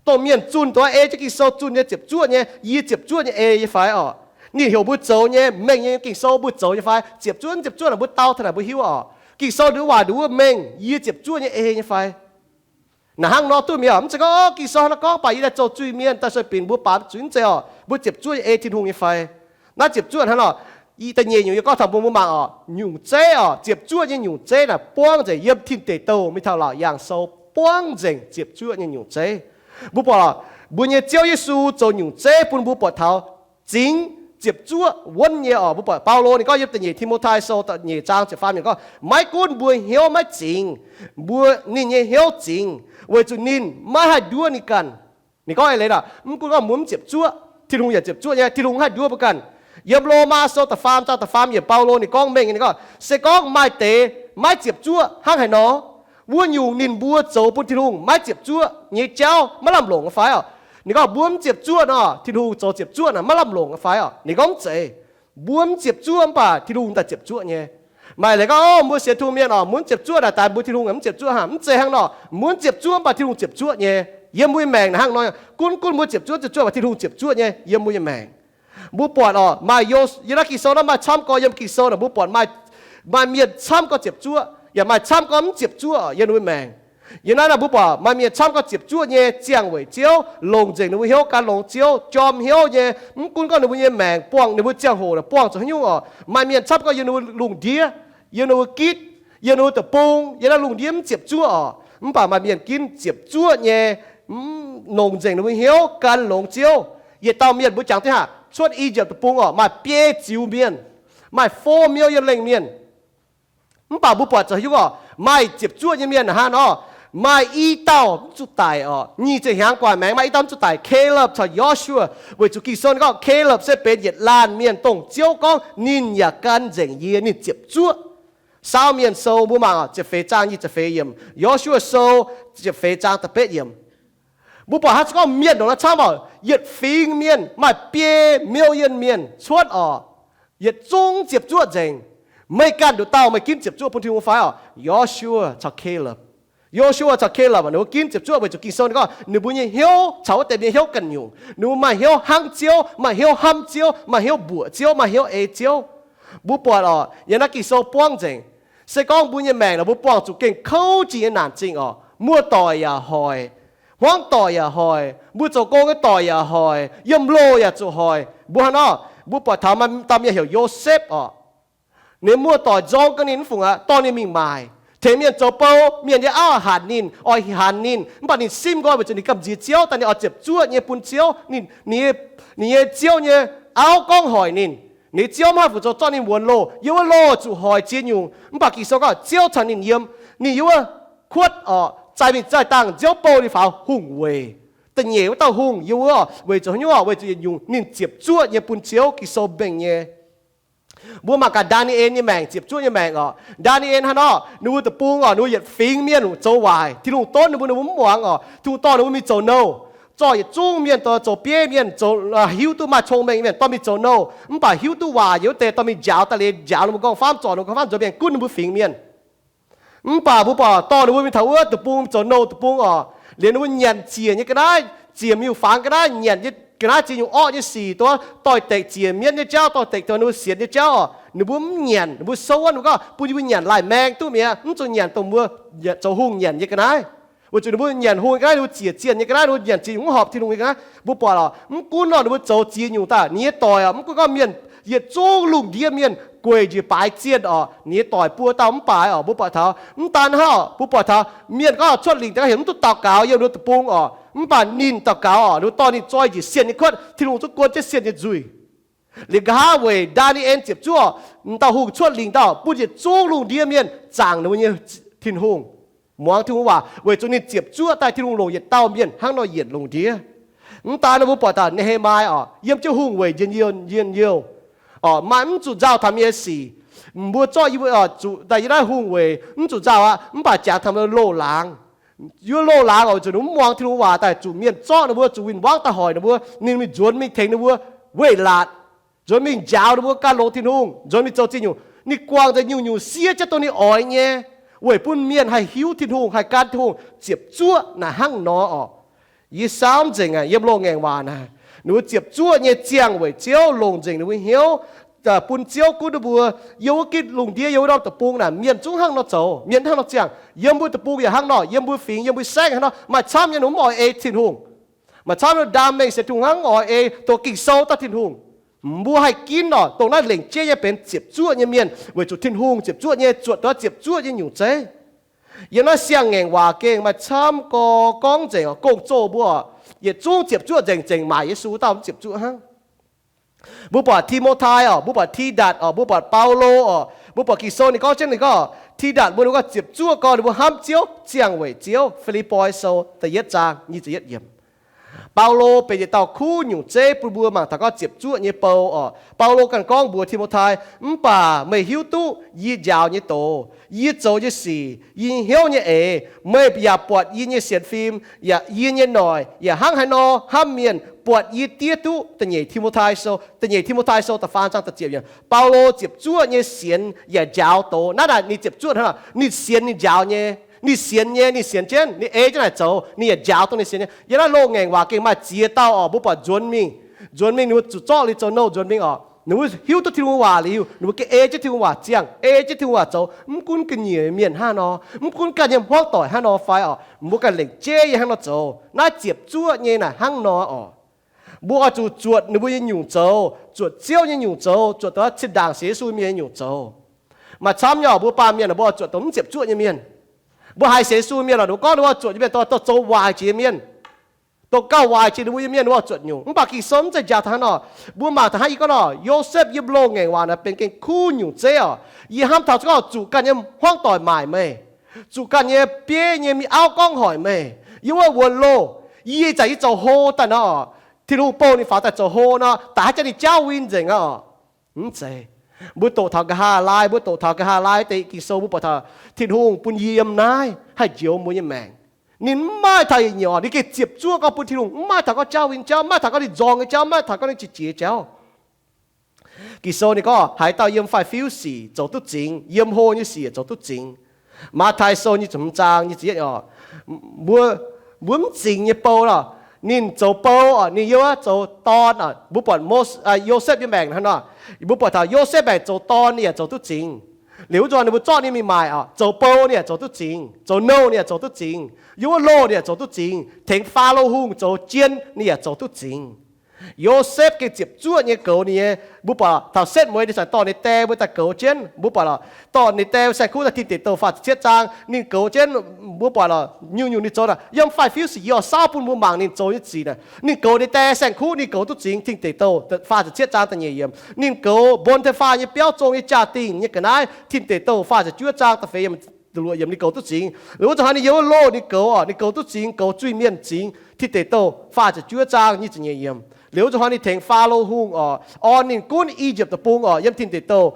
Dongh mienh zunh dongh ei jienv Ging-Sou zunh nyei ziepc zuoqv nyei, yie ziepc zuoqv nyei ei nyei fai oc? Ninh heuc mbuo zoux nyei, mengh nyei Ging-Sou mbuo zoux nyei fai? Ziepc zuoqv, ziepc zuoqv naaic mbuo dau taux naaic mbuo hiuv oc. Ging-Sou ninh waac nduqc wuov mengh, yie ziepc zuoqv nyei ei nyei fai? Naaic hnangv nor duqv mi'aqv. Mv zeiz gorngv, Ging-Sou hnangv naaiv gorngv baac yie daaih zoux zuiz-mienh daaih sueih binc mbuo baamz zuiz, mv zeiz oc. Mbuo ziepc zuoqv nyei ei Tin-Hungh nyei fai? Naaiv ziepc zuoqv hnangv nor, da'nyeic nyungc yie gorngv taux mbuo, mbuo mangc oc, nyungc zeiv oc, ziepc zuoqv nyei nyungc zeiv naaic buangv nzengc yiem Tin Deic Douh mingh taux Laauc Yaangh Sou buangv nzengc ziepc zuoqv nyei nyungc zeiv. Mbuo buatc mbuo nyei Ziouv Yesu zoux nyungc zeiv bun mbuo buatc taux zingx ziepc zuoqv wuonv nyei oc. Mbuo buatc Baulo ninh gorngv yiem da'nyeic Ti^mo^tai Sou da'nyeic zaang ziepc faam yiemc gorngv, maiv gunv mbuo hnyouv maiv zingx, mbuo, ninh nyei hnyouv zingx, weic zuqc ninh maiv haih nduov ninh ganh. Ninh gorngv eix leiz aac, mv gunv gorngv mbuo mv ziepc zuoqv, Tin-Hungh yaac ziepc zuoqv nyei, Tin-Hungh haih nduov mbuo ganh. Yiem Lomaa Sou da'faam zaang da'faam yiemc Baulo ninh gorngv mengh nyei, ninh gorngv, se gorngv maaih deix maiv ziepc zuoqv hnangv haaix nor, wuov nyungc ninh mbuo zoux bun Tin-Hungh maiv ziepc zuoqv nyei jauv maiv lamh longc nyei fai oc? Ninh gorngv mbuo mv ziepc zuoqv nor, Tin-Hungh zoux ziepc zuoqv naaic maiv lamh longc nyei fai oc? Ninh gorngv mv zeiz. Mbuo mv ziepc zuoqv mv baac Tin-Hungh daaih ziepc zuoqv nyei. Maaih leiz gorngv, o, mbuo sienx Tin-Hungh mienh oc, mbuo mv ziepc zuoqv naaic daaih mbuo Tin-Hungh mv ziepc zuoqv hnangv. Mv zeiz hnangv nor. Mbuo mv ziepc zuoqv mv baac Tin-Hungh ziepc zuoqv nyei. Yiem mbuo nyei maengc naaic hnangv nor, gunv gunv mbuo ziepc zuoqv ziepc zuoqv baac Tin-Hungh ziepc zuoqv nyei yiem mbuo nyei maengc. Mbuo buatc oc, maaih, yiem naaiv Ging-Sou naaiv maaih camv gorx yiem Ging-Sou naaic, mbuo buatc maaih, maaih mienh camv gorx ziepc zuoqv, yaac maaih camv gorx mv ziepc zuoqv yiem ninh mbuo maengc. Yiem naaiv naaic mbuo buatc maaih mienh camv gorx ziepc zuoqv nyei ziangh weic Ziouv, longc nzengc ninh mbuo hnyouv gan longx Ziouv, jorm hnyouv nyei, mv gunv gorngv ninh mbuo nyei maengc buangh, ninh mbuo ziangh hoc naaic buangh zuqc haaix nyungc oc. Maaih mienh camv gorx yiem ninh mbuo lungh ndiev, yiem ninh mbuo gitv, yiem ninh mbuo deic-bung, yiem naaiv lungh ndiev mv ziepc zuoqv oc. Mv baac maaih mienh ginv ziepc zuoqv nyei, longc nzengc ninh mbuo hnyouv gan longx Ziouv. Yietc dauh mienh mbuo jangx duqv haac, cuotv I^yipv Deic-Bung oc, maaih biei ziux mienh, maaih fov miuv yiem lengh mienh. Mv baac mbuo buatc zuqc haaix nyungc oc, maaih ziepc zuoqv nyei mienh hnangv nor, maaih i dauh mv zuqc daic oc. Nyic ziepc hnyangx gu'nguaaic maengx maaih i dauh mv zuqc daic, Kaleb caux Yo^su^waa. Weic zuqc Ging-Sou gorngv Kaleb se benx yietc laanh mienh dongh Ziouv gorngv ninh yaac gan nzengc yie, ninh ziepc zuoqv. Saauv Mienh Sou mbuo mangc oc, ziepc feix zaang nyic ziepc feix yiemc, Yo^su^waa Sou ziepc feix zaang da'betv yiemc. Mbuo buatc haaix zanc gorngv mienh ndongc naaiv camv oc, yietc fingx mienh maaih biei million mienh cuotv oc, yietc zungv ziepc zuoqv nzengc. Meih ganh nduqc dauh meih ginv ziepc zuoqv bun Tin-Hungh fai oc? Yo^su^waa caux Kaleb. Yo^su^waa caux Kaleb ninh mbuo ginv ziepc zuoqv weic zuqc Ging-Sou ninh gorngv ninh mbuo nyei hnyouv caux wuov deix mienh hnyouv ganh nyungc. Ninh mbuo maaih hnyouv hnangv Ziouv, maaih hnyouv hnamv Ziouv, maaih hnyouv mbuoqc Ziouv, maaih hnyouv ei Ziouv. Mbuo buatc oc, yiem naaiv Ging-Sou buangv nzengc. Se gorngv mbuo nyei maengc naaic mbuo buangh zuqc gengh kouv jiex nyei naanc zingh oc, muoz-doic yaac hoic, hmuangv doic yaac hoic, mbuo zoux gong nyei doic yaac hoic, yiem loh yaac zuqc hoic. Mbuo hnangv nor, mbuo buatc taux maaih dauh mienh heuc Yosepv oc. Ninh muoz-doic nzorng gaax ninh mv fungc aqv, dorh ninh mingh maaic. Tengx mienh zoux bou, mienh nyei auv hanc ninh, oix hanc ninh, mv baac ninh simv nqoi weic zuqc ninh gamh nziex Ziouv daaih, ninh oix ziepc zuoqv nyei bun Ziouv. Ninh, ninh nyei Ziouv nyei auv gorngv hoic ninh. Ninh nyei Ziouv mv haih fu'zoux zorqv ninh wuonx loh. Yiem wuov loh zuqc hoic ziex nyungc, mv baac Ging-Sou gorngv Ziouv caux ninh yiem. Ninh yiem wuov kuotv oc, zaih mingh zaih dangh Ziouv bouh ninh faaux hungh weic. Da'nyeic wuov dauh hungh yiem wuov oc, weic zuqc haaix nyungc oc? Weic zuqc yietc nyungc ninh ziepc zuoqv nyei bun Ziouv. Ging-Sou mengh nyei. Mbuo mangc gaax Ndaa^ni^en nyei maengc, ziepc zuoqv nyei maengc oc. Ndaa^ni^en hnangv nor, ninh mbuo deic-bung oc, ninh mbuo yietc fingx mienh zoux waaic. Tin-Hungh donv ninh mbuo, ninh mbuo mv muangx oc. Tin-Hungh dorh ninh mbuo mingh zoux nouh. Zorqv yietc zungv mienh, zoux bieiv mienh, zoux hiuv duqv maaih cong-mengh mienh dorh mingh zoux nouh, mv baac hiuv duqv waac yiem wuov deix dorh mingh njaaux daaih liuz, njaaux ninh mbuo nqorngv-famv, zorc ninh mbuo nqorngv-famv nzuonx mienh, gunv ninh mbuo fingx mienh. Mv baac mbuo buatc dorh ninh mbuo mingh taux wuov deic-bung zoux nouh deic-bung oc, liuz ninh mbuo nyanc ziec nyei ga'naaiv, ziec miuc-fangx ga'naaiv, nyanc nyei ga'naaiv ziex nyungc orqv nyei sic, dongh doix-dekc ziec mienv nyei jauv, doix-dekc dongh ninh mbuo sienx nyei jauv oc, ninh mbuo mv nyanc. Ninh mbuo souv wuov, ninh mbuo gorngv bun yie mbuo nyanc laih maeng duqv mi'aqv, mv zuqc nyanc dongh mbuo zoux hungh nyanc nyei ga'naaiv. Weic zuqc ninh mbuo nyanc hungh nyei ga'naaiv, ninh mbuo ziec zienh nyei ga'naaiv, ninh mbuo nyanc ziex nyungc mv horpc Tin-Hungh nyei ga'naaiv. Mbuo buatc oc, mv gunv nor ninh mbuo zoux ziex nyungc daaih, ninh nyei doic oc, mv gunv gorngv mienh yietc zungv lungh ndiev mienh gueic njiec baaix zienh oc, ninh nyei doic buo dauh mv baaix oc. Mbuo buatc taux mv daan hnangv, mbuo buatc taux mienh gorngv cuotv lingc daaih heuc mv duqv daux gaux yiem ninh mbuo deic-bung oc. Mv baac ninh daux gaux oc, ninh dorh ninh zoi njiec sienh nyei kuotv, Tin-Hungh zungv guon jienv sienh nyei nzuih. Liuz nqa'haav weic Ndaa^ni^en ziepc zuoqv, m'dauh hungh cuotv lingc ndau bun yietc zungv lungh ndiev mienh zaangc ninh mbuo nyei Tin-Hungh, muangx Tin-Hungh waac, weic zuqc ninh ziepc zuoqv daaih Tin-Hungh longc yietc dauh mienh hnangv nor yienc lungh ndiev. Mv daan nor mbuo buatc taux Ne^he^mai oc, yiem jienv hungh weic njien-youh, oc, maaih mv zuqc nzauh taux mienh nyei sic. Mbuo zorqv yie mbuo zuqc daaih yiem naaiv hungh weic mv zuqc nzauh aqv, mv baac jangx taux loz-laangz. Yiem loz-laangz oc, weic zuqc ninh mv muangx Tin-Hungh waac daaih, zuqc mienh zorqv ninh mbuo, zuqc win-wangv daaih hoic ninh mbuo, ninh mingh nzuonx mingh tengx ninh mbuo weih laatc, nzuonx mingh njaaux ninh mbuo gan longx Tin-Hungh, nzuonx mingh zoux zingh nyungc. Ninh guangc nzengc nyungc-nyungc siev jienv dongh ninh oix nyei, weic bun mienh haih hiuv Tin-Hungh, haih gan Tin-Hungh. Ziepc zuoqv naaic hnangv nor oc. Yie samv nzengc aqv, yiem loz-ngaengc waac naaic, ninh mbuo ziepc zuoqv nyei ziangh weic Ziouv longc nzengc ninh mbuo hnyouv, bun Ziouv gunv ninh mbuo. Yiem wuov gitv lungh ndiev, yiem wuov norm deic-bung naaic, mienh zungv hnangv nor zoux, mienh hnangv nor ziangh. Yiem mbuo deic-bung yaac hnangv nor, yiem mbuo fingx, yiem mbuo saengv hnangv nor. Maaih camv nyei ninh mv oix ei Tin-Hungh. Maaih camv nyei ndaam mengh sienx Tin-Hungh hnangv oix ei, dongh Ging-Sou daaih Tin-Hungh. Mbuo haih ginv oc, dongh naaiv lengc jeiv nyei benx ziepc zuoqv nyei mienh, weic zuqc Tin-Hungh ziepc zuoqv nyei zuotc duqv ziepc zuoqv nyei nyungc zeiv. Yiem naaiv siang-ngaengc waac gengh maaih camv gorx gorngv nzengc oc, gong-zoh mbuo oc, yietc zungv ziepc zuoqv nzengc, nzengc maaic Yesu, dauh mv ziepc zuoqv hnangv. Mbuo buatc Ti^mo^tai oc, mbuo buatc Tidatc oc, mbuo buatc Baulo oc, mbuo buatc Ging-Sou ninh gorngv jienv ninh gorngv, Tidatc mbuo, ninh gorngv ziepc zuoqv gorngv ninh mbuo hnamv Ziouv ziangh weic Ziouv. Fi^lipv^poi Sou da'yietv zaang nyic ziepc yietv yiemc. Baulo benx yietc dauh kuv nyungc zeiv bun mbuo mangc taux gorngv ziepc zuoqv nyei bou oc. Baulo ganh gorngv mbuox Ti^mo^tai, mv baac meih hiuv duqv yie njaaux nyei doz, yie zoux nyei sic, yie nyei hnyouv nyei eix, meih yaac buatc yie nyei sienx fim, yaac yie nyei noic yaac hnangv haaix nor hnamv mienh, buatc yie diev duqv. Da'nyeic Ti^mo^tai Sou, da'nyeic Ti^mo^tai Sou da'faam zaang da'ziepc yiemc. Baulo ziepc zuoqv nyei sienx yaac njaaux doz. Naaiv naaic ninh ziepc zuoqv hnangv, ninh sienx ninh njaaux nyei. Ninh sienx nyei, ninh sienx jienv, ninh ei jienv naaic zoux, ninh yaac njaaux dongh ninh sienx nyei. Yiem naaiv loz-ngaengc waac gengh maaih ziex dauh oc, mbuo buatc nzuonx mingh, nzuonx mingh ninh mbuo zuqc zorqv liuz zoux nouh nzuonx mingh oc. Ninh mbuo hiuv duqv Tin-Hungh waac liuz, ninh mbuo gengh ei jienv Tin-Hungh waac ziangh, ei jienv Tin-Hungh waac zoux. Mv gunv ga'nyiec mienh hnangv nor, mv gunv ganh nyei hmuangv doic hnangv nor fai oc, mbuo ganh lengc jeiv nyei hnangv nor zoux. Naaiv ziepc zuoqv nyei naaic hnangv nor oc. Mbuo oix zuqc zuotc ninh mbuo nyei nyungc zoux, zuotc Ziouv nyei nyungc zoux, zuotc dongh zinh ndaangc sienx Yesu mienh nyei nyungc zoux. Maaih camv nyei oc, mbuo baamh mienh mbuo oix zuotc dongh mv ziepc zuoqv nyei mienh. Mbuo haiz sienx Yesu mienh oc, ninh mbuo gorngv ninh mbuo zuotc nyei mienh dongh, dongh zoux waaic jiex nyei mienh, dongh gauh waaic jiex ninh mbuo nyei mienh, ninh mbuo oix zuotc nyungc. Mv baac Ging-Sou mv zeiz njaaux taux hnangv nor. Mbuo mangc taux hnangv yie gorngv nor, Yosepv yiem loz-ngaengc waac naaic benx gengh kuv nyungc zeiv oc. Yie hnamv taux zungv oix zuqc ganh nyei hmuangv doic maaic meih, zuqc ganh nyei bieiv nyei mi auv gorngv hoic meih. Yiem wuov wuonx loh, yie ih zanc yie zoux hlo daaih nor, Tin-Hungh bouh ninh faaux daaih zoux hlo nor, da'haav jangv ninh jaauv win nzengc aqv oc. Mv zeiz. Mbuo doqc taux nqa'haav laai, mbuo doqc taux nqa'haav laai deix Ging-Sou mbuo buatc taux Tin-Hungh bun yie yiem naaiv haih njoux mbuo nyei maengc. Ninh mv maaih taux yietc nyungc, ninh gengh ziepc zuoqv gorngv bun Tin-Hungh, mv maaih taux gorngv jaauv win jaauv, mv maaih taux gorngv ninh nzorng nyei jaauv, mv maaih taux gorngv ninh qiex jiez jaauv. Ging-Sou ninh gorngv haaix dauh yiem faix-fiuv sic zoux duqv zingx, yiem hlo nyei sic zoux duqv zingx. Matv^tai Sou nyic ziepc hmz zaang nyic ziepc yietv oc. Mbuo, mbuo mv zingx nyei bou lorqc. Ninh zoux bou oc, ninh yiem wuov zoux dorn oc. Mbuo buatc Yosepv nyei maengc hnangv nor. Mbuo buatc taux Yosepv maengc zoux dorn ninh yaac zoux duqv zingx. Liuz wuov nzunc ninh mbuo zorqv ninh mingh maaic oc, zoux bou ninh yaac zoux duqv zingx, zoux nouh ninh yaac zoux duqv zingx, yiem wuov loh ninh yaac zoux duqv zingx, tengx Faalo Hungh zoux jienv ninh yaac zoux duqv zingx. Yosepv gengh ziepc zuoqv nyei goux ninh nyei. Mbuo buatc taux setv mueiz ninh ziouc dorh ninh die mbuo daaih goux jienv. Mbuo buatc lorqc, dorh ninh die saeng-kuv daaih Tin Deic Douh faah ziepc cietv zaang ninh goux jienv. Mbuo buatc lorqc, nyungc-nyungc ninh zoux naaic yiem faix-fiuv sic yie oix saauv bun mbuo mangc ninh zoux nyei sic naaic. Ninh goux ninh die saeng-kuv, ninh goux duqv zingx. Tin Deic Douh faah ziepc cietv zaang da'nyeic yiemc. Ninh goux Mbon Tin-Hungh nyei biauv zong nyei jaa-dingh nyei ga'naaiv. Tin Deic Douh faah ziepc juov zaang da'feix yiemc, luoqc yiemc ninh goux duqv zingx. Liuz wuov nzunc hnoi ninh yiem wuov loh ninh goux oc, ninh goux duqv zingx, goux zuiz-mienh zingx. Tin Deic Douh faah ziepc juov zaang nyic ziepc nyeic yiemc. Liuz wuov nzunc hnoi ninh tengx Faalo Hungh oc, orn ninh gunv I^yipv Deic-Bung oc, yiem Tin Deic Douh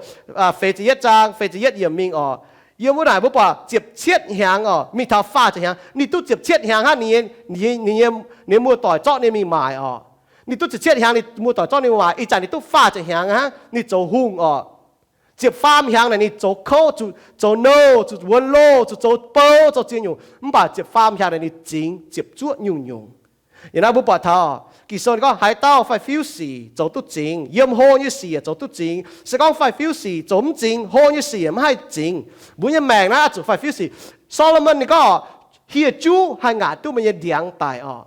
feix ziepc yietv zaang feix ziepc yietv yiemc mingh oc. Yiem wuov naaic mbuo buatc ziepc cietv hnyangx oc, mingh taux faah ziepc hnyangx, ninh duqv ziepc cietv hnyangx hnangv, ninh nyei, ninh nyei muoz-doic zorqv ninh mingh maaic oc. Ninh duqv ziepc cietv hnyangx, ninh muoz-doic zorqv ninh mingh maaic, ih zanc ninh duqv faah ziepc hnyangx hnangv, ninh zoux hungh oc. Ziepc faam hnyangx naaic ninh zoux kouv, zuqc zoux nouh, zuqc wuonx loh, zuqc zoux bou, zoux ziex nyungc. Mv baac ziepc faam hnyangx naaic ninh zingx ziepc zuoqv nyungc-nyungc. Yiem naaiv mbuo buatc taux Ging-Sou ninh gorngv haaix dauh faix-fiuv sic zoux duqv zingx, yiem hlo nyei sic zoux duqv zingx. Se gorngv faix-fiuv sic zoux mv zingx, hlo nyei sic mv haih zingx. Mbuo nyei maengc naaiv oix zuqc faix-fiuv sic. Solomon ninh gorngv, hieh juv haih ngaatc duqv meih nyei ndiangx daic oc.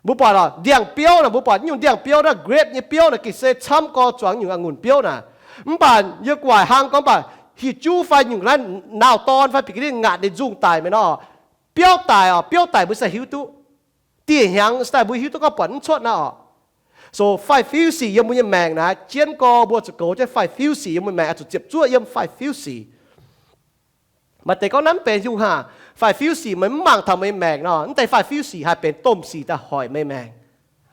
Mbuo buatc lorqc, ndiangx-biouv naaic, mbuo buatc nyungc ndiangx-biouv naaiv, grape nyei biouv naaic, gengh se camv gorx zuangx nyungc a'ngunc biouv naaic. Mv baac yiem gu'nguaaic hnangv gorngv baac hieh juv fai nyungc naaiv nauz-dorn fai bieqc ga'ndiev ngaatc ninh nzungh daic meih nor, biouv daic oc, biouv daic mbuo se hiuv duqv. dieh hnyangx, se daaih mbuo hiuv duqv gorngv buatc mv cuotv naaiv oc. So fai fiuv sic yiem mbuo nyei maengc naaiv, jienv gorx mbuo zuqc goux jienv fai fiuv sic yiem mbuo maengc, oix zuqc ziepc zuoqv yiem fai fiuv sic. Maaih deix gorngv, naaiv mv benx hungh haac. Fai fiuv sic meih mv mangc taux meih nyei maengc nor, mv deix fai fiuv sic haih benx domh sic daaih hoic meih maengc.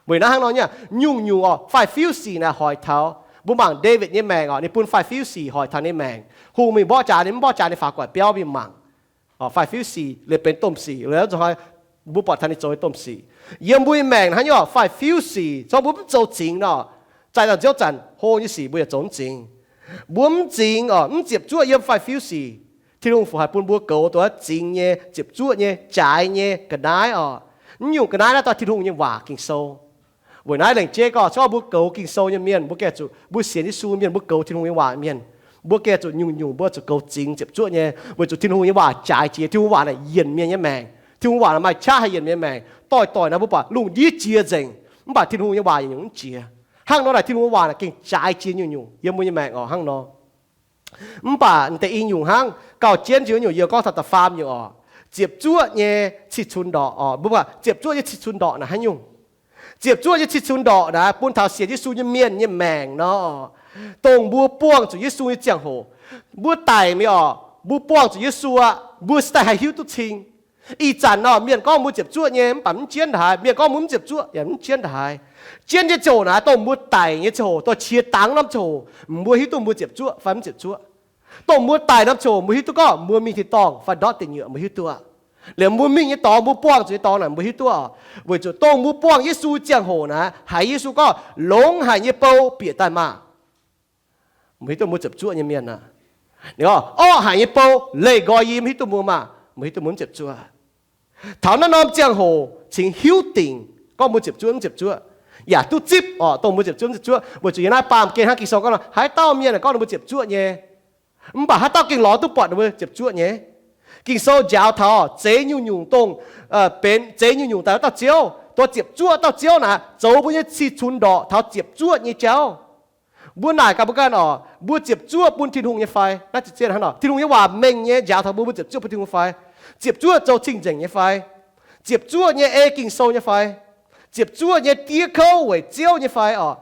Weic naaiv hnangv nor nyei, nyungc-nyungc oc, fai fiuv sic naaic hoic taux, mbuo mangc Ndaawitv nyei maengc oc, ninh bun fai fiuv sic hoic taux ninh maengc. Hungh mingh mborqv jaax, ninh mv mborqv jaax, ninh faaux gu'nguaaic biauv mingh mangc. Fai fiuv sic liuz benx domh sic, liuz mv baac taux ninh zoux nyei domh sic. Yiem mbuo nyei maengc hnangv nyei oc, fai fiuv sic, zorqv mbuo mv zoux zingx nor, zaih daaih nziouv zanc hlo nyei sic mbuo yaac zoux mv zingx. Mbuo mv zingx oc, mv ziepc zuoqv yiem fai fiuv sic, Tin-Hungh fungc haih bun mbuo goux duqv zingx nyei, ziepc zuoqv nyei, jaaix nyei ga'naaiv oc. Mv nyungc ga'naaiv naaiv daaih Tin-Hungh nyei waac Ging-Sou. Weic naaiv lengc jeiv gorngv, se gorngv mbuo goux Ging-Sou nyei mienh, mbuo gengh zuqc, mbuo sienx Yesu mienh, mbuo goux Tin-Hungh nyei waac mienh, mbuo gengh zuqc nyungc-nyungc mbuo zuqc goux zingx ziepc zuoqv nyei, weic zuqc Tin-Hungh nyei waac jaaix jiex. Tin-Hungh waac naaic yienc mienh nyei maengc. Tin-Hungh waac naaic maaih qaqv haih yienc mienh nyei maengc. Doix-doic naaic mbuo buatc lungh ndiev jiex nzengc, mv baac Tin-Hungh nyei waac yietc nyungc mv jiex. Hnangv nor naaic Tin-Hungh nyei waac naaic gengh jaaix jiex nyungc-nyungc yiem mbuo nyei maengc oc. Hnangv nor, mv baac deix i nyungc hnangv, gauh jienv njiec nyungc yie gorngv taux da'faam nyungc oc, ziepc zuoqv nyei cih cunx ndorqc oc. Mbuo buatc ziepc zuoqv nyei cih cunx ndorqc naaic haaix nyungc? Ziepc zuoqv nyei cih cunx ndorqc naaic bun taux sienx Yesu nyei mienh nyei maengc nor, dongh mbuo buangh zuqc Yesu nyei ziangh hoc, mbuo daic mingh oc, mbuo buangh zuqc Yesu aqv, mbuo se daaih haih hiuv duqv cing. Ih zanc nor mienh gorngv mbuo ziepc zuoqv nyei, mv baac mv jienv ndaaih. Mienh gorngv mbuo mv ziepc zuoqv yaac mv jienv ndaaih. Jienv nyei ziangh hoc naaic dongh mbuo daic nyei ziangh hoc, dorh qiex dangx norm ziangh hoc, mbuo hiuv duqv mbuo ziepc zuoqv fai mv ziepc zuoqv. Dongh mbuo daic norm ziangh hoc mbuo hiuv duqv gorngv mbuo mingh tin-dorngh fai ndortv deic nyuoqc mbuo hiuv duqv. Liemh mbuo mingh nyei dorngx, mbuo buangh zuqc nyei dorngx naaic mbuo hiuv duqv oc. Weic zuqc dongh mbuo buangh Yesu ziangh hoc naaic, haiz Yesu gorngv, longx haic nyei bou bieqc daaih maah! Mbuo hiuv duqv mbuo ziepc zuoqv nyei mienh aqv. Ninh gorngv, orqv haic nyei bou leih nqoi yie, mv hiuv duqv mbuo maah! Mbuo hiuv duqv mbuo mv ziepc zuoqv. Taux naaiv norm ziangh hoc cingx hiuv dingc gorngv mbuo ziepc zuoqv mv ziepc zuoqv, yaac duqv zipv oc, dongh mbuo ziepc zuoqv mv ziepc zuoqv. Weic zuqc yiem naaiv baamh gen hnangv Ging-Sou gorngv nor, haaix dauh mienh gorngv ninh mbuo ziepc zuoqv nyei, mv baac haaix dauh gengh lorz duqv buatc ninh mbuo ziepc zuoqv nyei. Ging-Sou njaaux taux zeix nyungc-nyungc dongh, benx zeix nyungc-nyungc daaih wuov dauh Ziouv, dongh ziepc zuoqv dauh Ziouv naaic zoux mbuo nyei cih cunx ndorqc taux ziepc zuoqv nyei jauv. Mbuo naaic gaax mbuo ganh oc, mbuo ziepc zuoqv bun Tin-Hungh nyei fai? Naaiv zien hnangv nor, Tin-Hungh nyei waac mengh nyei njaaux taux mbuo, mbuo ziepc zuoqv bun Tin-Hungh fai? Ziepc zuoqv zoux cing-nzengc nyei fai? Ziepc zuoqv nyei ei Ging-Sou nyei fai? Ziepc zuoqv nyei diev kouv weic Ziouv nyei fai oc?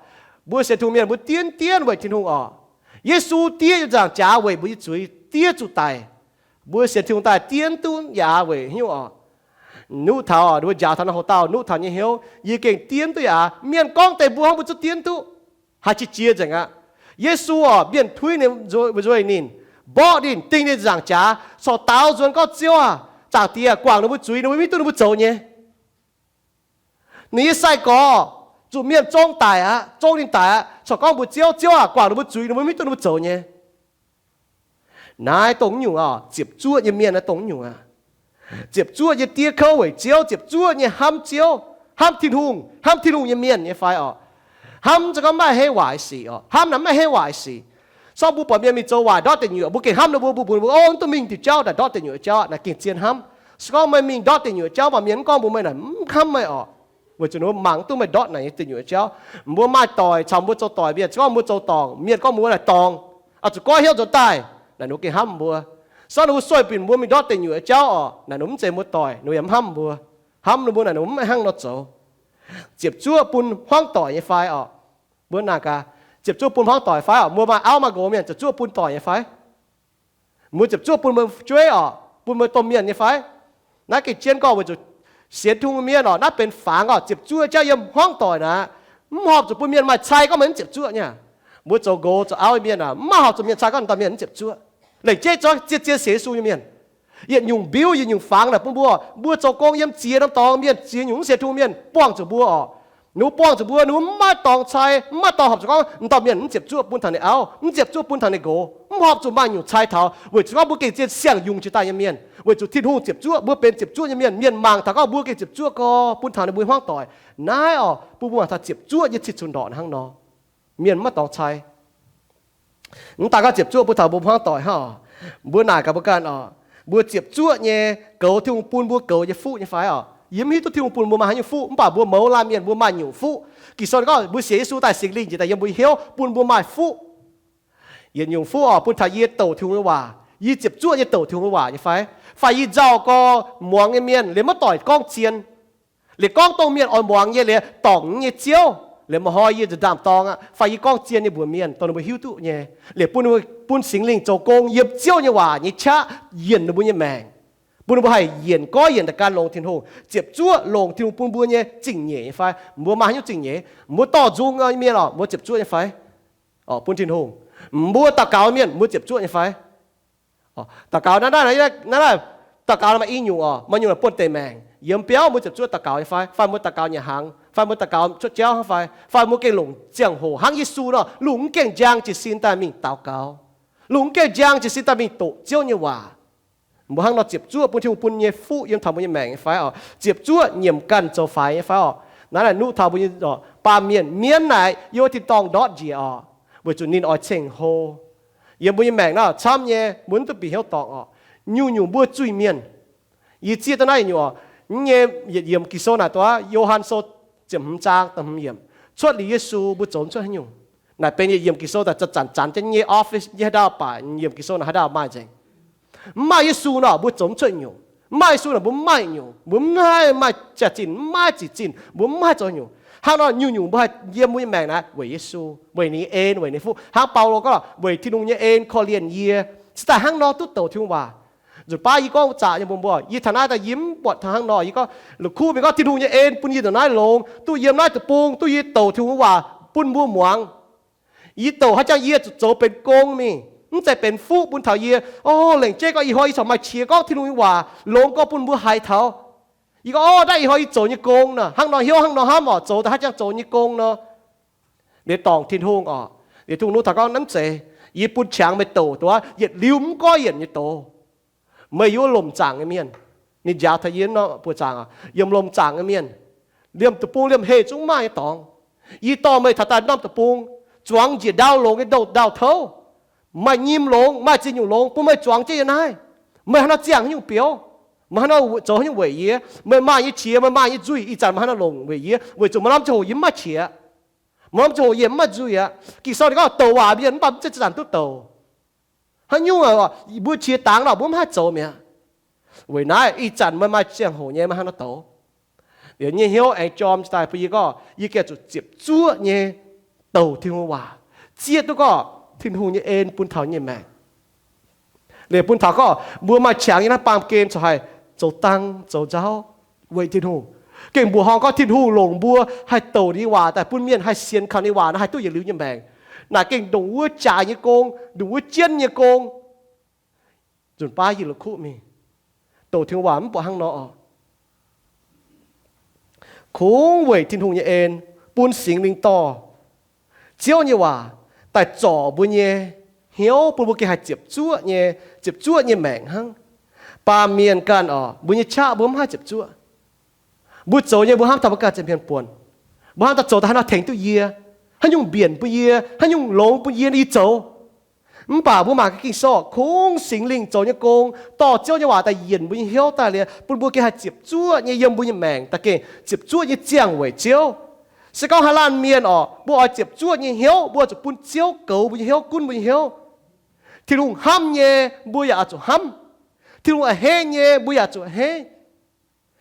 Mbuo sienx Tin-Hungh mienh mbuo dienv dienv weic Tin-Hungh oc. Yesu diev yiem nzaangc jaax weic mbuo nyei zuiz diev zuqc daic. Mbuo sienx Tin-Hungh daaih dienv duqv yaac weic hnyouv oc. Nuqv taux oc, mbuo njaaux taux naaiv hoc dauh nuqv taux nyei hnyouv, yie gengh dienv duqv yaac. Mienh gorngv deix mbuo hnangv mbuo zungv dienv duqv, haih qiex jiez nzengc aqv. Yesu oc, mienh tuiv ninh, nzueic ninh, mborqv ninh, ding ninh nzaangc jaax, corc daaux nzuonx gorngv, Ziouv aah, Zaangc Diex, guangc ninh mbuo zuiz, ninh mbuo mv hiuv duqv ninh mbuo zoux nyei. Ninh nyei sai-gorx zuqc mienh zong daic aqv, zong ninh daic aqv, corc gorngv mbuox Ziouv, Ziouv aah, guangc ninh mbuo zuiz, ninh mbuo mv hiuv duqv ninh mbuo zoux nyei. Naaiv dongh nyungc oc, ziepc zuoqv nyei mienh naaiv dongh nyungc aqv. Ziepc zuoqv nyei diev kouv weic Ziouv, ziepc zuoqv nyei hnamv Ziouv, hnamv Tin-Hungh, hnamv Tin-Hungh nyei mienh nyei fai oc. Hnamv za'gengh maiv heiv waaic sic oc, hnamv naaiv maiv heiv waaic sic. Se gorngv mbuo buatc mienh mingh zoux waaic ndortv deic nyuoqc, mbuo gengh hnamv ninh mbuo, mbuo mbuox mbuo, O, mv duqv mingh diuc jauv, naaic ndortv deic nyuoqc jauv, naaic gengh zien hnamv. Se gorngv meih mingh ndortv deic nyuoqc jauv, mv baac mienh mv gorngv mbuox meih naaic, mv hnamv meih oc. Weic zuqc ninh mbuo mangc mv duqv meih ndortv naaic nyei deic nyuoqc jauv. Mbuo maaih doic caux mbuo zoux doic mienh, se gorngv mbuo zoux dorngc, mienh gorngv mbuo naaic dorngc, oix zuqc goiv hnyouv nzuonx daaih, naaic ninh mbuo gengh hnamv mbuo. Se gorngv ninh mbuo sueih binc mbuo mingh ndortv deic nyuoqc jauv oc, naaic ninh mbuo mv zeiz mbuo doic, ninh mbuo yaac mv hnamv mbuo. Hnamv ninh mbuo naaic ninh mbuo mv hnangv nor zoux. Ziepc zuoqv bun hmuangv doic nyei fai oc? Mbuo naaic gaax, ziepc zuoqv bun hmuangv doic fai oc? Mbuo maaih auv maaih nqox mienh, ziepc zuoqv bun doic nyei fai? Mbuo ziepc zuoqv bun mbuo fu'jueiv oc, bun mbuo domh mienh nyei fai? Naaiv gengh jienv gorngv weic zuqc sienx Tin-Hungh mienh oc, naaiv benx fangx oc, ziepc zuoqv jauv yiem hmuangv doic naaic, mv horpc zuqc bun mienh maaih cai gorngv meih mv ziepc zuoqv nyei. Mbuo zoux nqox zoux auv nyei mienh aah, mv maaih horpc zuqc mienh cai gorngv dauh mienh mv ziepc zuoqv. Laengz jeiv zorqv zien zien sienx Yesu nyei mienh. Yietc nyungc mbiuv yietc nyungc fangx naaic bun mbuo, mbuo zoux gong yiem ziex norm dorngx, mienh ziex nyungc mv sienx Tin-Hungh mienh buangh zuqc mbuo oc. Ninh mbuo buangh zuqc mbuo, ninh mbuo mv maaih dorngx cai, mv maaih dorngx horpc zuqc gorngv dauh mienh mv ziepc zuoqv bun taux ninh auv, mv ziepc zuoqv bun taux ninh nqox, mv horpc zuqc maaih nyungc cai taux, weic zuqc gorngv mbuo gengh zien siang-yungz jiex daaih nyei mienh, weic zuqc Tin-Hungh ziepc zuoqv, mbuo benx ziepc zuoqv nyei mienh, mienh mangc taux gorngv mbuo gengh ziepc zuoqv gorx, bun taux ninh mbuo hmuangv doic. Naaiv oc, bun mbuo mangc taux ziepc zuoqv nyei cih cunx ndorqc hnangv nor. Mienh mv maaih dorngx cai. Mv daaih gorngv ziepc zuoqv bun taux mbuo hmuangv doic hnangv oc. Mbuo naaic gaax mbuo ganh oc, mbuo ziepc zuoqv nyei goux Tin-Hungh bun mbuo goux nyei fuqv nyei fai oc? Yie mv hiuv duqv Tin-Hungh bun mbuo maaih haaix nyungc fuqv, mv baac mbuo mouz laanh mienh mbuo maaih nyungc fuqv. Ging-Sou gorngv mbuo sienx Yesu daaih, Singx Lingh njiec daaih yiem mbuo nyei hnyouv bun mbuo maaih fuqv. Yietc nyungc fuqv oc, bun taux yie douc Tin-Hungh nyei waac, yie ziepc zuoqv nyei douc Tin-Hungh nyei waac nyei fai? Fai yie nzauh gorx muangx nyei mienh liemh maiv doic gorngv zien, Liuz gorngv dongh mienh oix muangx nyei liuz dorngc nyei Ziouv, liuz maiv hnoi yie nzuonx ndaamv-dorng aqv, fai yie gorngv zien nyei mbuox mienh, dongh ninh mbuo hiuv duqv nyei. Liuz bun, bun Singx Lingh zoux gong yiem Ziouv nyei waac nyei qaqv yienc ninh mbuo nyei maengc, bun ninh mbuo haih yienc goiv yienc daaih gan longx Tin-Hungh, ziepc zuoqv longx Tin-Hungh bun mbuo nyei zingh nyeic nyei fai? Mbuo maaih haaix nyungc zingh nyeic? Mbuo dorh nzung nyei mienh oc, mbuo ziepc zuoqv nyei fai? Bun Tin-Hungh. Mbuo daux gaux mienh, mbuo ziepc zuoqv nyei fai? Daux gaux naaiv, naaiv, daux gaux maaih i nyungc oc, maaih nyungc buonv-deic maengc. Yiem biauv mbuo ziepc zuoqv daux gaux nyei fai? Fai mbuo daux gaux nyanc hnaangx, fai mbuo daux gaux cuotv jauv hnangv fai? Fai mbuo gengh longc ziangh hoc hnangv Yesu nor, lungh mv gaengh njang jiez sin daaih mingh daux gaux, lungh mv gaengh njang jiez sin daaih mingh doqc Ziouv nyei waac. Mbuo hnangv nor ziepc zuoqv bun Tin-Hungh bun nyei fuqv yiem taux mbuo nyei maengc nyei fai oc? Ziepc zuoqv nyiemc ganh zoux faix nyei fai oc? Naaiv naaic nuqv taux mbuo nyei baamh mienh, mienv naaic yiem wuov tin-dorngh ndortv njiec oc, weic zuqc ninh oix ceng-hlo. Yiem mbuo nyei maengc naaiv camv nyei, mbuo mv duqv bieqc hnyouv dorngc oc. Nyungc-nyungc mbuo zuiz-mienh. Yie zieqv duqv naaiv nyungc oc. Nyei yietc yiemc Ging-Sou naaic dongh Yo^han Sou ziepc hmz zaang da'hmz yiemc, cuotv liuz Yesu mbuo zoux mv cuotv haaix nyungc. Naaic benx yietc yiemc Ging-Sou daaih zanc-zanc nyei office nyei haaix dauh baac yiemc Ging-Sou naaic haaix dauh maaih nzengc. Mv maaih Yesu nor mbuo zoux mv cuotv nyungc. Mv maaih Yesu nor mbuo mv maaih nyungc, mbuo mv haih maaih jaax-zinh, mv maaih zic-zinh, mbuo mv haih zoux nyungc. Hnangv nor nyungc-nyungc mbuo haih yiem mbuo nyei maengc naaic weic Yesu, weic ninh nyei en, weic ninh nyei fuqv. Hnangv Baulo gorngv, weic Tin-Hungh nyei en korv-lienh yie, cingx daaih hnangv nor duqv douc Tin-Hungh waac. Nzunc baav yie gorngv zaqc nyei mbuox mbuo, yie taux naaiv daaih yie mv buatc taux hnangv nor. Yie gorngv la'kuqv mingh gorngv Tin-Hungh nyei en bun yie ndongc naaiv longx, duqv yiem naaiv deic-bung duqv yie douc Tin-Hungh waac bun mbuo muangx. Yie douc haaix jangx yie zuqc zoux benx gong mingh, mv zeiz benx fuqv bun taux yie. O, lengc jeiv gorngv ih hnoi yie corc maaih qiex gorngv Tin-Hungh nyei waac longx gorngv bun mbuo haiz taux. Yie gorngv, o, naaiv ih hnoi yie zoux nyei gong nor, hnangv nor hnyouv hnangv nor hnamv oc, zoux daaih haaix jangx zoux nyei gong nor. Liuz dorngc Tin-Hungh oc. Liuz Tin-Hungh nuqv taux gorngv, mv zeiz, yie bun qangx meih douc dongh yietc liuz mv goiv yienc nyei doz. Meih yiem wuov lomc zaangc nyei mienh. Ninh njaaux taux yie nor buoz zaangc, yiem lomc zaangc nyei mienh, liemh deic-bung liemh heh zungv maaih nyei dorngx. Yie dorh meih taux daaih norm deic-bung, zuangx njiec ndau longx nyei ndau-ndau touv, maaih nyim longx, maaih ziex nyungc longx bun meih zuangx jienv yiem naaiv. Meih haaix nor ziangh haaix nyungc biouv? Meih haaix nor zoux haaix nyungc weic yie? Meih maaih nyei qiex, meih maaih nyei nzuih, ih zanc meih haaix nor longc weic yie? Weic zuqc maaih norm ziangh hoc yie mv maaih qiex, maaih norm ziangh hoc yie mv maaih nzuih aqv. Ging-Sou ninh gorngv douc waac mienh mv baac mv zeiz zanc duqv douc. Haaix nyungc mbuo qiex dangx nor mbuo mv haih zoux mi'aqv. Weic naaiv ih zanc meih maaih ziangh hoc nyei, meih haaix nor douc? Liuz nyei hnyouv aengx jorm daaih bun yie gorngv yie gengh zuqc ziepc zuoqv nyei douc Tin-Hungh waac, zieqv duqv gorngv Tin-Hungh nyei en bun taux nyei maengc. Liuz bun taux gorngv mbuo maaih qangx nyei naaiv baamh gen corc haih zoux dang zoux nzauv weic Tin-Hungh. Gengh mbuoqc horngh gorngv Tin-Hungh longc mbuo haih douc ninh nyei waac daaih bun mienh haih sienx kaux ninh nyei waac nor haih duqv yietc liuz nyei maengc. Naaic gengh ndongc wuov jaaix nyei gong, ndongc wuov jienv nyei gong. Nzunc baav yie la'kuqv mingh, douc Tin-Hungh waac mv buatc hnangv nor oc. Kungx weic Tin-Hungh nyei en, bun Singx Lingh dorh Ziouv nyei waac daaih zorc mbuo nyei hnyouv, bun mbuo gengh haih ziepc zuoqv nyei, ziepc zuoqv nyei maengc hnangv. Baamh mienh ganh oc, mbuo nyei qaqv mbuo mv haih ziepc zuoqv. Mbuo zoux nyei mbuo hnamv taux mbuo ganh ziepc hmien buonc. Mbuo hnamv daaih zoux daaih haaix nor tengx duqv yie, haaix nyungc mbienc bun yie, haaix nyungc longx bun yie, yie zoux. Mv baac mbuo mangc gaax Ging-Sou, kungx Singx Lingh zoux nyei gong, dorh Ziouv nyei waac daaih yienc mbuo nyei hnyouv daaih liuz, bun mbuo gengh haih ziepc zuoqv nyei yiem mbuo nyei maengc daaih gengh ziepc zuoqv nyei ziangh weic Ziouv. Se gorngv haaix laanh mienh oc, mbuo oix ziepc zuoqv nyei hnyouv, mbuo zuqc bun Ziouv goux mbuo nyei hnyouv, gunv mbuo nyei hnyouv. Tin-Hungh hnamv nyei, mbuo yaac oix zuqc hnamv. Tin-Hungh a'hneiv nyei, mbuo yaac zuqc a'hneiv.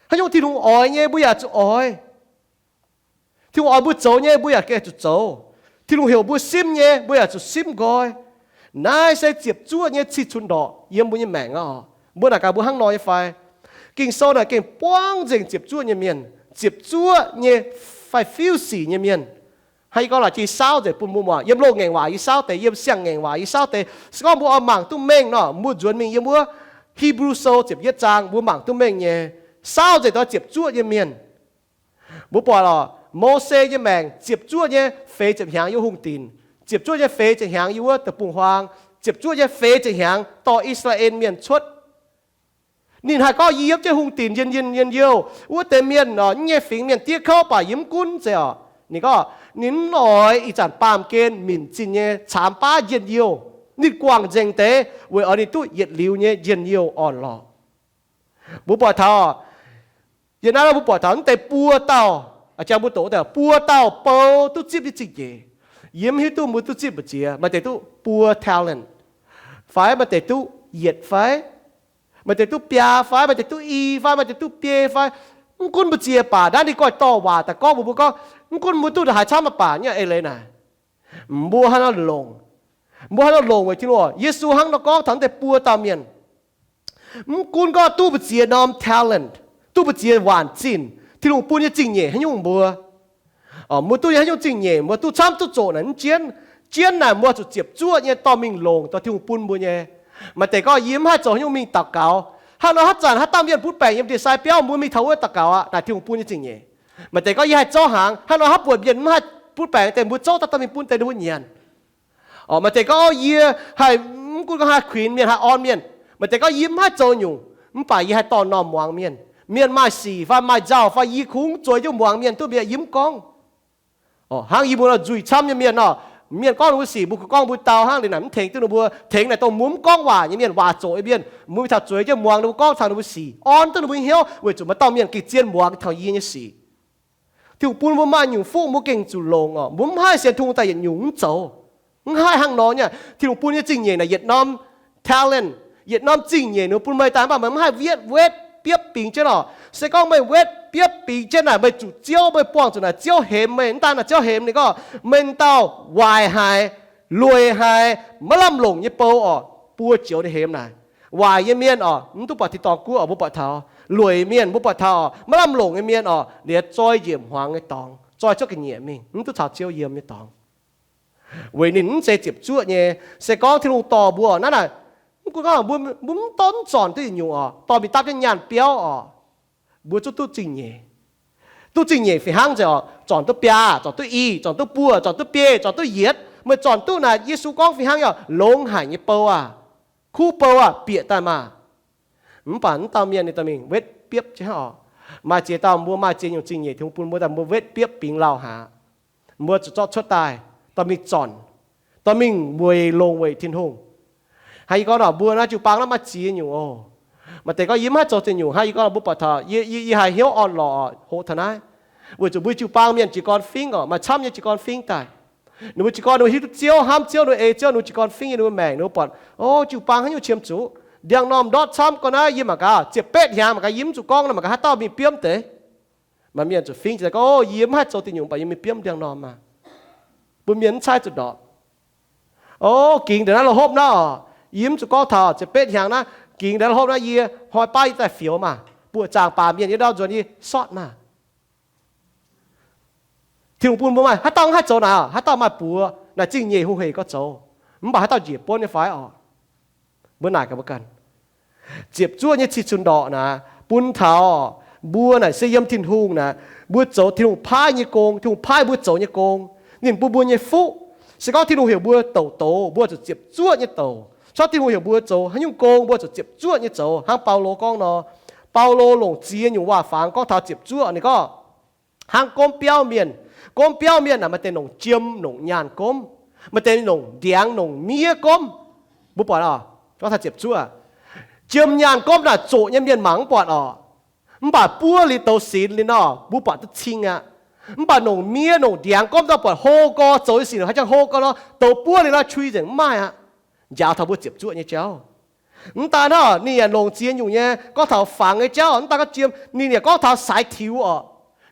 Haaix nyungc Tin-Hungh oix nyei, mbuo yaac zuqc oix. Tin-Hungh oix mbuo zoux nyei, mbuo yaac gengh zuqc zoux. Tin-Hungh heuc mbuo simv nyei, mbuo yaac zuqc simv nqoi. Naaiv se ziepc zuoqv nyei cih cunx ndorqc yiem mbuo nyei maengc aqv oc. Mbuo naaic gaax mbuo hnangv nor nyei fai? Ging-Sou naaic gengh buangv nzengc ziepc zuoqv nyei mienh, ziepc zuoqv nyei fai fiuv sic nyei mienh. Hnangv yie gorngv laaic jiex saauv nzengc bun mbuo muangx. Yiem loz-ngaengc waac yie saauv deix, yiem siang-ngaengc waac yie saauv deix. Se gorngv mbuo oix mangc duqv mengh nor, mbuo nzuonx mingh yiem wuov Hipv^lu Sou ziepc yietv zaang mbuo mangc duqv mengh nyei. Saauv nzengc dongh ziepc zuoqv nyei mienh. Mbuo buatc oc, Mose nyei maengc ziepc zuoqv nyei feix ziepc hnyangx yiem hungh dinc, ziepc zuoqv nyei feix ziepc hnyangx yiem wuov deic-bung-huaang, ziepc zuoqv nyei feix ziepc hnyangx dorh I^saa^laa^en Mienh cuotv. Ninh haih gorngv, yie yiem jienv hungh dinc njien-youh, njien-youh, wuov deix mienh oc, mv nyei fingx mienh diev kouv baac yie mv gunv zeiz oc. Ninh gorngv ninh mv oix ih zanc baamh gen minc zinh nyei caamx baav njien-youh. Ninh guangc nzengc deix weic oix ninh duqv yietc liuz nyei njien-youh orn-lorqc. Mbuo buatc taux, yiem naaiv mbuo buatc taux mv deix buo dauh, jang mbuo doqc daaih buo dauh bou duqv zipv nyei zingh jeic. Yie mv hiuv duqv mbuo duqv zipv mbu'ziex, maaih deix duqv buo talent fai, maaih deix duqv yietc fai, maaih deix duqv biaa fai, maaih deix duqv i fai, maaih deix duqv biei fai. Mv gunv mbu'ziex baac, naaiv ninh goiv dorh waac daaih gorngv mbuox mbuo gorngv, mv gunv mbuo duqv ndongc haaix camv mv baac, nyei eix leiz naaic, mbuo haaix nor longc, mbuo haaix nor longc weic Tin-Hungh orqc? Yesu hnangv nor gorngv taux naaiv deix buo dauh mienh, mv gunv gorngv duqv mbu'ziex norm talent, duqv mbu'ziex waanc zinh, Tin-Hungh bun nyei zingh nyeic haaix nyungc mbuo, mbuo duqv nyei haaix nyungc zingh nyeic, mbuo duqv camv duqv zoqc naaic mv jienv. Jienv naaic mbuo zuqc ziepc zuoqv nyei dorh mingh longc dorh Tin-Hungh bun mbuo nyei. Maaih deix gorngv, yie mv haih zoux haaix nyungc mingh daux gaux. Hnangv nor haaix zanc haaix dauh mienh butv baengc yiem ndie-sai biauv, mbuo mingh taux wuov daux gaux aqv, naaic Tin-Hungh bun nyei zingh nyeic. Maaih deix gorngv, yie haih zouv hnaangx. Hnangv nor haaix buonc mienh mv haih butv baengc deix, mbuo zouv daaih dorh mingh bun deix ninh mbuo nyanc. Orqc, maaih deix gorngv, yie haih, mv gunv gorngv haih kuinx mienh, haih orn mienh. Maaih deix gorngv, yie mv haih zoux nyungc, mv baac yie haih dorh m'normh muangx mienh. Mienh maaih sic fai maaih nzauh fai yie kungx zueiz jienv muangx mienh duqv mbiaeqc, yie mv gorngv. Orqc, hnangv yie mbuo nor nzuih camv nyei mienh nor, mienh gorngv ninh mbuo sic, mbuo kungx gorngv mbuo dau hnangv, liuz naaic mv tengx duqv ninh mbuo. Tengx naaic dongh mbuo mv gorngv waac nyei mienh, waac zoqc nyei mienh, mbuo mingh taux zueiz jienv muangx ninh mbuo gorngv taux ninh mbuo sic, orn duqv ninh mbuo nyei hnyouv, weic zuqc maaih dauh mienh gengh zien muangx taux yie nyei sic. Tin-Hungh bun mbuo maaih nyungc fuqv mbuo gengh zuqc longc orqc. Mbuo mv haih sienx Tin-Hungh daaih yietc nyungc mv zoux. Mv haih hnangv nor nyei. Tin-Hungh bun nyei zingh nyeic naaic yietc norm talent, yietc norm zingh nyeic ninh bun meih daaih, mv baac meih mv haih wetv, wetv biopv bingx jienv orqc. Se gorngv meih wetv biopv bingx jienv naaic, meih zuqc Ziouv, meih buangh zuqc naaic Ziouv hemx meih. Mv daan naaic Ziouv hemx ninh gorngv, meih dauh waaic haic, lueic haic, maiv lamh longc nyei bou orqc, buo joux ninh hemx naaic. Waaic nyei mienh orqc, mv duqv buatc tin-dorngh guoqv orqc, mbuo buatc taux. Lueic mienh mbuo buatc taux orqc, maiv lamh longc nyei mienh orqc, liuz zoi njiec hmuangx nyei dorngx, zoi cuotv ga'nyiec mingh, mv duqv caux Ziouv yiem nyei dorngx. Weic ninh mv zeiz ziepc zuoqv nyei. Se gorngv Tin-Hungh dorh mbuo naaiv naaic, mv gunv gorngv mbuo, mbuo mv dorh mv zornc duqv yietc nyungc orqc, dorh mingh dapv jienv nyaanh biauv orqc, mbuo zungv duqv zingh nyeic. Duqv zingh nyeic fih hnangv nzengc orqc. Zornc duqv biaa, zornc duqv i, zornc duqv buo, zornc duqv biei, zornc duqv yietc, meih zornc duqv naaic, Yesu gorngv fih hnangv nyei orqc, longx haic nyei bou aah, kuv bou aah, bieqc daaih maah. Mv baac mv dauh mienh ninh dorh mingh wetv biopv jienv hnangv orqc. Maaih ziex dauh mbuo maaih ziex nyungc zingh nyeic Tin-Hungh bun mbuo daaih, mbuo wetv biopv bingx lauh aqv. Mbuo zuqc zorqv cuotv daaih, dorh mingh zornc, dorh mingh weic longx weic Tin-Hungh. Hnangv yie gorngv orqc, mbuo naaiv jiu-baang naaiv maaih ziex nyungc oc. Maaih deix gorngv yie mv haih zoux ziex nyungc. Hnangv yie gorngv mbuo buatc taux, yie, yie, yie haih hnyouv orn-lorqc hoqc taux naaiv, weic zuqc mbuo jiu-baang mienh jiez gorn fingv orqc, maaih camv nyei jiez gorn fingv daaih. Ninh mbuo jiez gorn ninh mbuo hiuv duqv Ziouv, hnamv Ziouv, ninh mbuo ei Ziouv, ninh mbuo jiez gorn fingv nyei, ninh mbuo maengc, ninh mbuo buatc, o, jiu-baang haaix nyungc qiemx zuqc. Ndiangx-normh ndortv camv gorn naaiv, yie mangc gaax ziepc betv hnyangx mangc gaax yie mv zuqc gorngv, mangc gaax haaix dauh mingh biomv deix. Maaih mienh zuqc fingv jiez gorn, o, yie mv haih zoux deic nyungc, mv baac yie mingh biomv ndiangx-normh maah. Mbuo mienh mv caaiv zuqc ndorpc. O, gingx ndongc naaiv la'hopv naaiv orqc, yie mv zuqc gorngv taux ziepc betv hnyangx naaiv, gingx ndongc naaiv la'hopv naaiv yie hnoi baav yie daaih fioux maah. Buoqc zaangc baac mienh yiem ndau nzuonx yie sortv maah. Tin-Hungh bun mbuo maaih haaix dauh mv haih zoux naaic orqc, haaix dauh maaih buoz naaic zingh nyeic hungh hec gorngv zoux, mv baac haaix dauh njiec buonv nyei fai orqc? Mbuo naaic gaax mbuo ganh. Ziepc zuoqv nyei cih cunx ndorqc naaic bun taux mbuo naaic se yiem Tin-Hungh naaic, mbuo zoux Tin-Hungh paaiv nyei gong, Tin-Hungh paaiv mbuo zoux nyei gong. Ninh bun mbuo nyei fuqv. Se gorngv Tin-Hungh heuc mbuo douc doz, mbuo zuqc ziepc zuoqv nyei douc. Se gorngv Tin-Hungh heuc mbuo zoux haaix nyungc gong, mbuo zuqc ziepc zuoqv nyei zoux. Hnangv Baulo gorngv nor, Baulo longc ziex nyungc waac-fangx gorngv taux ziepc zuoqv. Ninh gorngv, hnangv gomv biauv mienh, gomv biauv mienh naaic maaih deix longc jiem longc nyaanh gomv, maaih deix longc ndiangx longc miev gomv. Mbuo buatc oc, gorngv taux ziepc zuoqv, jiem nyaanh gomv naaic zoqc nyei mienh mangc mv buatc oc. Mv baac buov liuz douz sinx liuz nor, mbuo buatc duqv cing aqv. Mv baac longc miev longc ndiangx gomv daaih buatc hlo gorx zoux nyei sic, haaix jangx hlo gorx nor, douz buov liuz nor, cui nzengc mv maaih aqv. Njaaux taux mbuo ziepc zuoqv nyei jauv. Mv daan hnangv, ninh yaac longc ziex nyungc nyei gorngv taux fangx nyei jauv. Mv daan gorngv jiem, ninh yaac gorngv taux saaix tiux oc.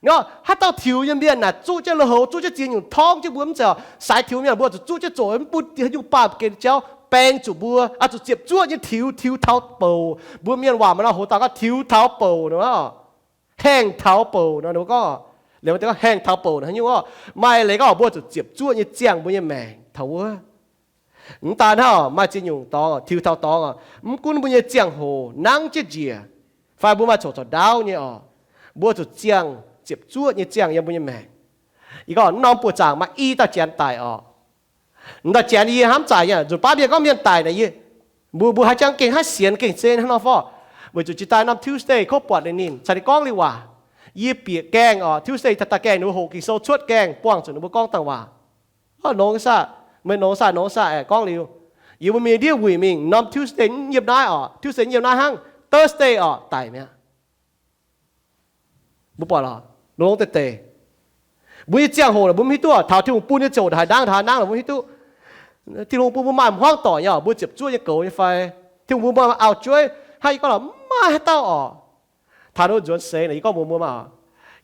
Nor haaix dauh tiux nyei mienh naaic zuqv jienv lui-houx, zuqv jienv ziex nyungc torngv jienv mbuo mv zeiz oc. Saaix tiux mienh mbuo zuqc zuqv jienv zoqc mv bun haaix nyungc baamh gen jauv baeng zuqc mbuo, oix zuqc ziepc zuoqv nyei tiux, tiux taux bouc. Mbuo mienh waac maaih norm hoc dauh gorngv tiux taux bouc nor, haengh taux bouc nor, ninh mbuo gorngv, liemh mbuo gorngv haengh taux bouc nor haaix nyungc oc. Maaih leiz gorngv mbuo zuqc ziepc zuoqv nyei ziangh mbuo nyei maengc taux wuov. Mv daan hnangv, maaih ziex nyungc dorngx tiux taux dorngx oc. Mv gunv mbuo nyei ziangh hoc nangv jienv njiec, fai mbuo maaih coc caux ndaauv nyei oc, mbuo zuqc ziangh ziepc zuoqv nyei ziangh yiem mbuo nyei maengc. Yie gorngv norm buoqc zaangc maaih i dauh janx daic oc. M'daaih janx yie hnamv zaaic nyei, nzunc baav mienh gorngv mienh daic naaic yie, mbuo, mbuo haaix jangx gengh haiv sienx gengh zeiz hnangv nor fov. Weic zuqc jiex daaih norm Tuesday kouv buatc ninh, ninh caux ninh gorngv liuz waac. Yie bieqc gaengh oc, Tuesday daaih gaengh ninh mbuo hoqc Ging-Sou cuotv gaengh buangh zuqc ninh mbuo gorngv dangh waac. Nongx saah, meih nongx saah, nongx saah aengx gorngv liuz, yie mbuo mingh ndiev wuic mingh, norm Tuesday yiem naaiv oc, Tuesday yiem naaiv hnangv, Thursday oc daic mi'aqv. Mbuo buatc longx deix deix. Mbuo nyei ziangh hoc mbuo mv hiuv duqv, taux Tin-Hungh bun nyei ziangh hoc haaix nangv, haaix nangv mbuo mv hiuv duqv. Tin-Hungh bun mbuo maaih hmuangv doic nyei oc, mbuo ziepc zuoqv nyei goux nyei fai, Tin-Hungh bun mbuo auv-jueiv hnangv yie gorngv lorqc, mv maaih haaix dauh oc. taux ninh mbuo nzuonx seix naaic, yie gorngv mbuox mbuo maah,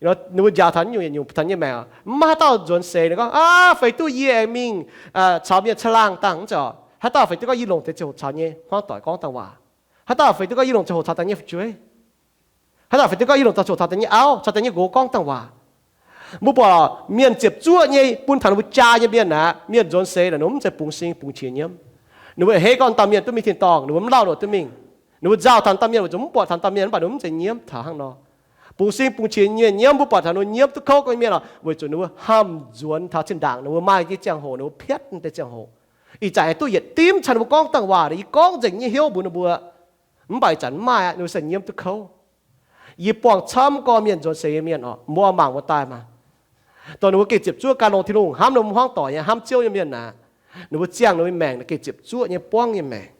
ninh mbuo njaaux taux nyungc yietc nyungc taux nyei maengc, mv maaih haaix dauh nzuonx seix ninh gorngv, Aav, feix duqv yie aengx mingh caux mienh caangh laangh dangh, mv zeiz oc. Haaix dauh feix duqv gorngv yie longc deix ziangh hoc caux nyei hmuangv doic gorngv dangh waac? Haaix dauh feix duqv gorngv yie longc ziangh hoc caux daaih nyei fu'jueiv? Haaix dauh feix duqv gorngv yie longc ziangh hoc caux daaih nyei auv, caux daaih nyei nqox gorngv dangh waac? Mbuo buatc mienh ziepc zuoqv nyei bun taux ninh mbuo jaa nyei mienh aqv, mienh nzuonx seix naaic ninh mbuo mv zeiz bungx sing bungx qiex nyiemv. Ninh mbuo a'hneiv gorngv dauh mienh duqv mingh tin-dorngh, ninh mbuo mv lauh ndoqc duqv mingh. Ninh mbuo nzauh taux dauh mienh weic zuqc mv buatc taux dauh mienh, mv baac ninh mbuo mv zeiz nyiemv taux hnangv nor. Bungx sing bungx qiex nyei nyiemv, mbuo buatc taux ninh mbuo nyiemv duqv kouv nyei mienh oc, weic zuqc ninh mbuo hnamv nzuonx taux zinh ndaangc ninh mbuo maaih nyei ziangh hoc, ninh mbuo piatv deix ziangh hoc. Ih zanc haih duqv yietc dimv caux ninh mbuo gorngv dangh waac, yie gorngv nzengc nyei hnyouv mbuox ninh mbuo. Mv baac ih zanc mv maaih aqv, ninh mbuo se nyiemv duqv kouv. Yie buangh camv gorngv mienh nzuonx seix nyei mienh oc, mbuo mangc mbuo daaih maah, dongh ninh mbuo gengh ziepc zuoqv gan longx Tin-Hungh, hnamv ninh mbuo hmuangv doic nyei, hnamv Ziouv nyei mienh aqv, ninh mbuo ziangh ninh mbuo nyei maengc gengh ziepc zuoqv nyei buangv nyei maengc.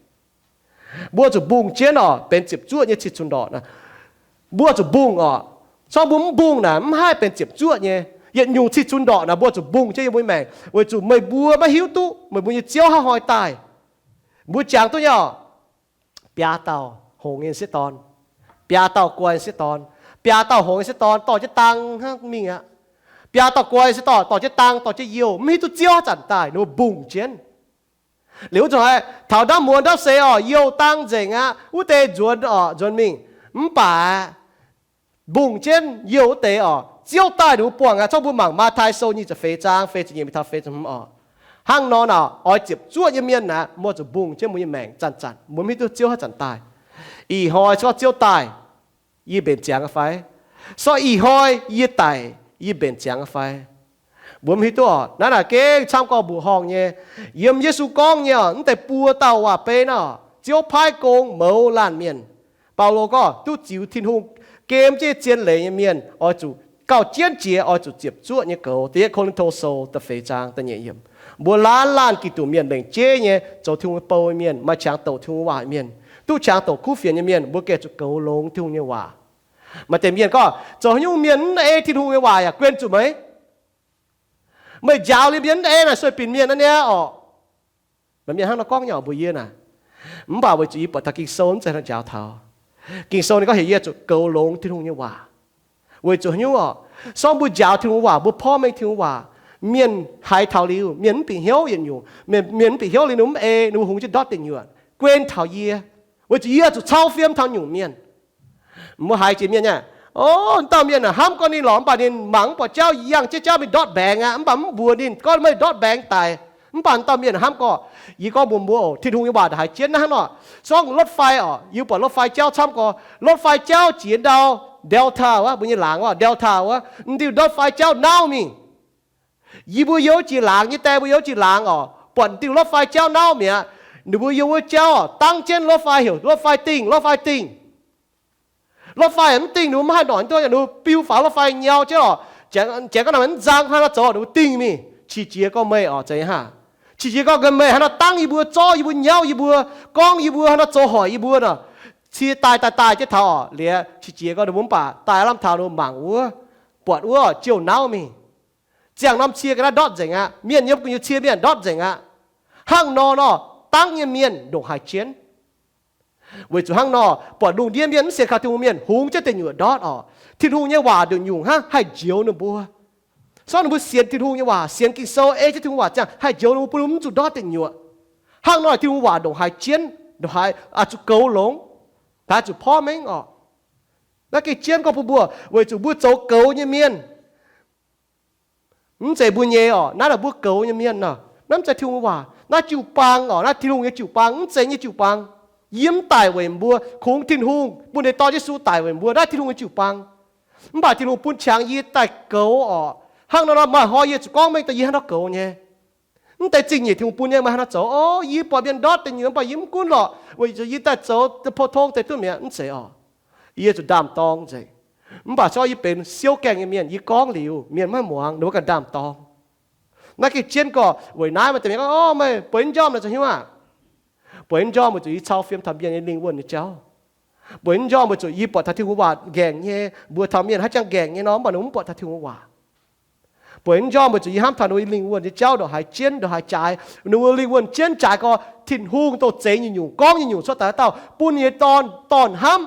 Mbuo zuqc mbungh jienv oc, benx ziepc zuoqv nyei cih cunx ndorqc naaic. Mbuo zuqc mbungh oc. Corc mbuo mv mbungh naaic mv haih benx ziepc zuoqv nyei. Yietc nyungc cih cunx ndorqc naaic mbuo zuqc mbungh jienv yiem mbuo nyei maengc, weic zuqc meih mbuo maiv hiuv duqv meih mbuo nyei Ziouv haaix hnoi daaih. Mbuo jangx duqv nyei oc. Biaa dauh hngongx nyei sieqv dorn, biaa dauh guai nyei sieqv dorn, biaa dauh hngongx nyei sieqv dorn dorh jienv dang hnangv mingh aqv. Biaa dauh guai nyei sieqv dorn dorh jienv dang, dorh jienv youh, mv hiuv duqv Ziouv haaix zanc daaih, ninh mbuo mbungh jienv. Liuz wuov zanc haiz taux ndamv muonz ndamv seix oc, youh dang nzengc aqv, wuov deix nzuonx oc, nzuonx mingh. Mv baac mbungh jienv youh wuov deix oc, Ziouv daaih ninh mbuo buangh aqv. Corc mbuo mangc Matv^taai Sou nyic ziepc feix zaang feix ziepc nyeic mingh taux feix ziepc hmz oc. Hnangv nor naaic, oix ziepc zuoqv nyei mienh naaic, mbuo zuqc mbungh jienv mbuo nyei maengc zanc-zanc, mbuo mv hiuv duqv Ziouv haaix zanc daaih. Ih hnoi corc Ziouv daaih, yie mbenc ziangx aqv fai? Corc ih hnoi yie daic, yie mbenc ziangx aqv fai? Mbuo mv hiuv duqv oc. Naaiv naaic gengh camv gorngv mbuoqc horngh nyei. Yiem Yesu gorngv nyei oc, mv deix buo dauh waac-beiv naaiv oc, Ziouv paaiv gong mouz laanh mienh. Baulo gorngv duqv ziux Tin-Hungh gem jienv zien leiz nyei mienh oix zuqc gauh jienv jiex, oix zuqc ziepc zuoqv nyei goux. Da'yietv Ko^lin^to Sou da'feix zaang da'nyeic yiemc. Mbuo laanh laanh Giduc mienh lengc jeiv nyei zoux Tin-Hungh nyei bou nyei mienh, maaih qangx douc Tin-Hungh waac mienh, duqv qangx douc kuv fienx nyei mienh, mbuo gengh zuqc goux longx Tin-Hungh nyei waac. Maaih deix mienh gorngv, zoux haaix nyungc mienh mv ei Tin-Hungh nyei waac yaac guen zuqc meih? Meih njaaux liuz mienh mv ei naaic sueih binc mienh aqv niaa orqc. Maaih mienh hnangv nor gorngv nyei oc mbuox yie naaic. Mv baac weic zuqc yie buatc taux Ging-Sou mv zeiz hnangv njaaux taux. Ging-Sou ninh gorngv heuc yie zuqc goux longx Tin-Hungh nyei waac. Weic zuqc haaix nyungc orqc? Sorng mbuo njaaux Tin-Hungh waac, mbuo porv mengh Tin-Hungh waac, mienh haiz taux liuz, mienh mv bieqc hnyouv yietc nyungc, mienh, mienh mv bieqc hnyouv liuz ninh mv ei, ninh mbuo hungx jienv ndortv deic nyuoqc, guen taux yie. Weic zuqc yie zuqc cau fiem taux nyungc mienh. Mbuo haiz jiex mienh aqv, o, dauh mienh hnamv gorngv ninh lorqc, mv baac ninh mangc mv buatc jauv, yangh jienv jauv mingh ndortv mbaengx aqv, mv baac mv mbuox ninh gorngv meih ndortv mbaengx daic. Mv baac dauh mienh hnamv gorngv, yie gorngv mbuox mbuo oc, Tin-Hungh nyei waac ndongc haaix jienv hnangv nor. Sorng รถไฟ orqc, yie buatc รถไฟ jauv camv gorx, รถไฟ jauv jiex ndau Delta wuov, mbuo nyei laangz wuov, Delta wuov, m'diuh รถไฟ jauv nauv mingh. Yie mbuo youz jiex laangz nyei die, mbuo youz jiex laangz orqc, buatc m'diuh รถไฟ jauv nauv mi'aqv. Ninh mbuo youz wuov jauv dangv jienv รถไฟ heuc รถไฟ dingh, รถไฟ dingh. รถไฟ mv dingh, ninh mbuo mv haih noic duqv, ninh mbuo biu faaux รถไฟ nyau jienv orqc. Janx gorngv naaic mv nzang hnangv nor zoux, ninh mbuo dingh mingh. Qiex jiez gorngv meih orqc, zeiz hnangv. Qiex jiez gorngv meih hnangv nor dangv yie mbuo, zorqv yie mbuo, nyauv yie mbuo, gorngv yie mbuo, hnangv nor zoux hoic yie mbuo nor. Cie daaih daaih daaih jienv taux orqc, liuz qiex jiez gorngv ninh mbuo mv baac daaih lamh taux ninh mbuo mangc wuov, buatc wuov jouh nauv mingh. Ziangh norm cie ga'naaiv ndortv nzengc aqv. Mienh yiem gu'nyuoz cie mienh ndortv nzengc aqv. Hnangv nor nor, dangv nyei mienh ndongc haaix jienv. Weic zuqc hnangv nor, buatc lungh ndiev mienh mv sienx kaux Tin-Hungh mienh hungx jienv deic nyuoqc ndortv orqc. Tin-Hungh nyei waac nduqc nyungc hnangv haih njoux ninh mbuo. Sorng ninh mbuo sienx Tin-Hungh nyei waac, sienx Ging-Sou, ei jienv Tin-Hungh waac ziangh haih njoux ninh mbuo, bun ninh mbuo mv zuqc ndortv deic nyuoqc. Hnangv nor Tin-Hungh waac ndongc haaix jienv, ndongc haaix zuqc goux longx, ndongc haaix zuqc porv mengh orqc. Naaiv gengh jienv gorngv bun mbuo, weic zuqc mbuo zoux goux nyei mienh. Mv zeiz mbuo nyei orqc, naaiv naaic mbuo goux nyei mienh nor, naaiv mv zeiz Tin-Hungh waac. Naaiv jiu-baang orqc, naaiv Tin-Hungh nyei jiu-baang, mv zeiz nyei jiu-baang. Yie mv daic weic mbuo, kungx Tin-Hungh bun ninh dorn Yesu daic weic mbuo, naaiv Tin-Hungh nyei jiu-baang. Mv baac Tin-Hungh bun qangx yie daaih goux orqc. Hnangv nor nor maaih hnoi yie zuqc gorngv mengh daaih yie hnangv nor goux nyei. Mv deix zingh nyeic Tin-Hungh bun nyei maaih hnangv nor zoux. O, yie buatc mienh ndortv deic nyuoqc, mv baac yie mv gunv lorqc, weic zuqc yie daaih zoux pou-tong deix duqv mi'aqv, mv zeiz orqc. Yie zuqc ndaam dorng nzengc. Mv baac zorqv yie benx siouv gaengh nyei mienh, yie gorngv liuz mienh maiv muangx, ninh mbuo ganh ndaam dorng. Naaiv gengh jienv gorqv weic naaiv maaih deix mienh gorngv, O, meih bueix njormh naaic zoux haaix nyungc aah? Bueix njormh weic zuqc yie cau fiem taux mienh nyei lingh wuonh nyei jauv. Bueix njormh weic zuqc yie buatc taux Tin-Hungh waac nqaengc nyei, mbuox taux mienh haaix jangx nqaengc nyei nor, mv baac ninh mbuo mv buatc taux Tin-Hungh waac. Bueix njormh weic zuqc yie hnamv taux ninh mbuo lingh wuonh nyei jauv ndongc haaix jienv ndongc haaix jaaix. Ninh mbuo lingh wuonh jienv jaaix gorqv, Tin-Hungh dongh zeix nyungc-nyungc, gorngv nyungc-nyungc cuotv daaih haaix dauh bun ninh nyei dorn, dorn hnamv.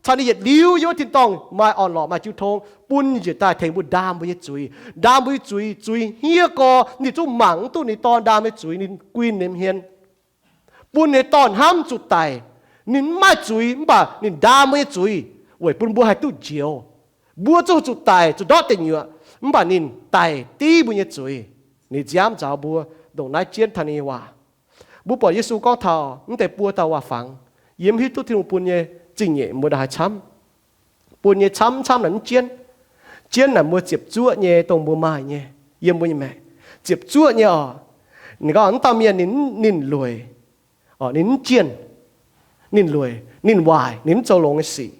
caux ninh yietc liuz yiem wuov tin-dorngh maaih orn-lorqc, maaih jiu tong, bun njiec daaih tengx mbuo ndaam mbuo nyei zuiz. Ndaam mbuo nyei zuiz, zuiz hniev gorx, ninh zungv mangc mv duqv ninh Dorn ndaam nyei zuiz, ninh guin ninh hmien, bun ninh Dorn hnamv zuqc daic. Ninh mv maaih zuiz mv baac ninh ndaam mbuo nyei zuiz weic bun mbuo haih duqv njoux. Mbuo zungv zuqc daic, zuqc ndortv deic nyuoqc, mv baac ninh daic div mbuo nyei zuiz. Ninh nziaamv nzaaux mbuo, ndongc naaiv jienv taux ninh nyei waac. Mbuo buatc Yesu gorngv taux mv deix buo dauh waac fangx, yie mv hiuv duqv Tin-Hungh bun nyei zingh nyeic mbuo ndongc haaix camv. Bun nyei camv camv naaic mv jienv. Jienv naaic mbuo ziepc zuoqv nyei dongh mbuo maaih nyei, yiem mbuo nyei maengc. Ziepc zuoqv nyei oc. Ninh gorngv mv dauh mienh ninh, ninh lueic, ninh mv jienh, ninh lueic, ninh waaic, ninh mv zoux longx nyei sic.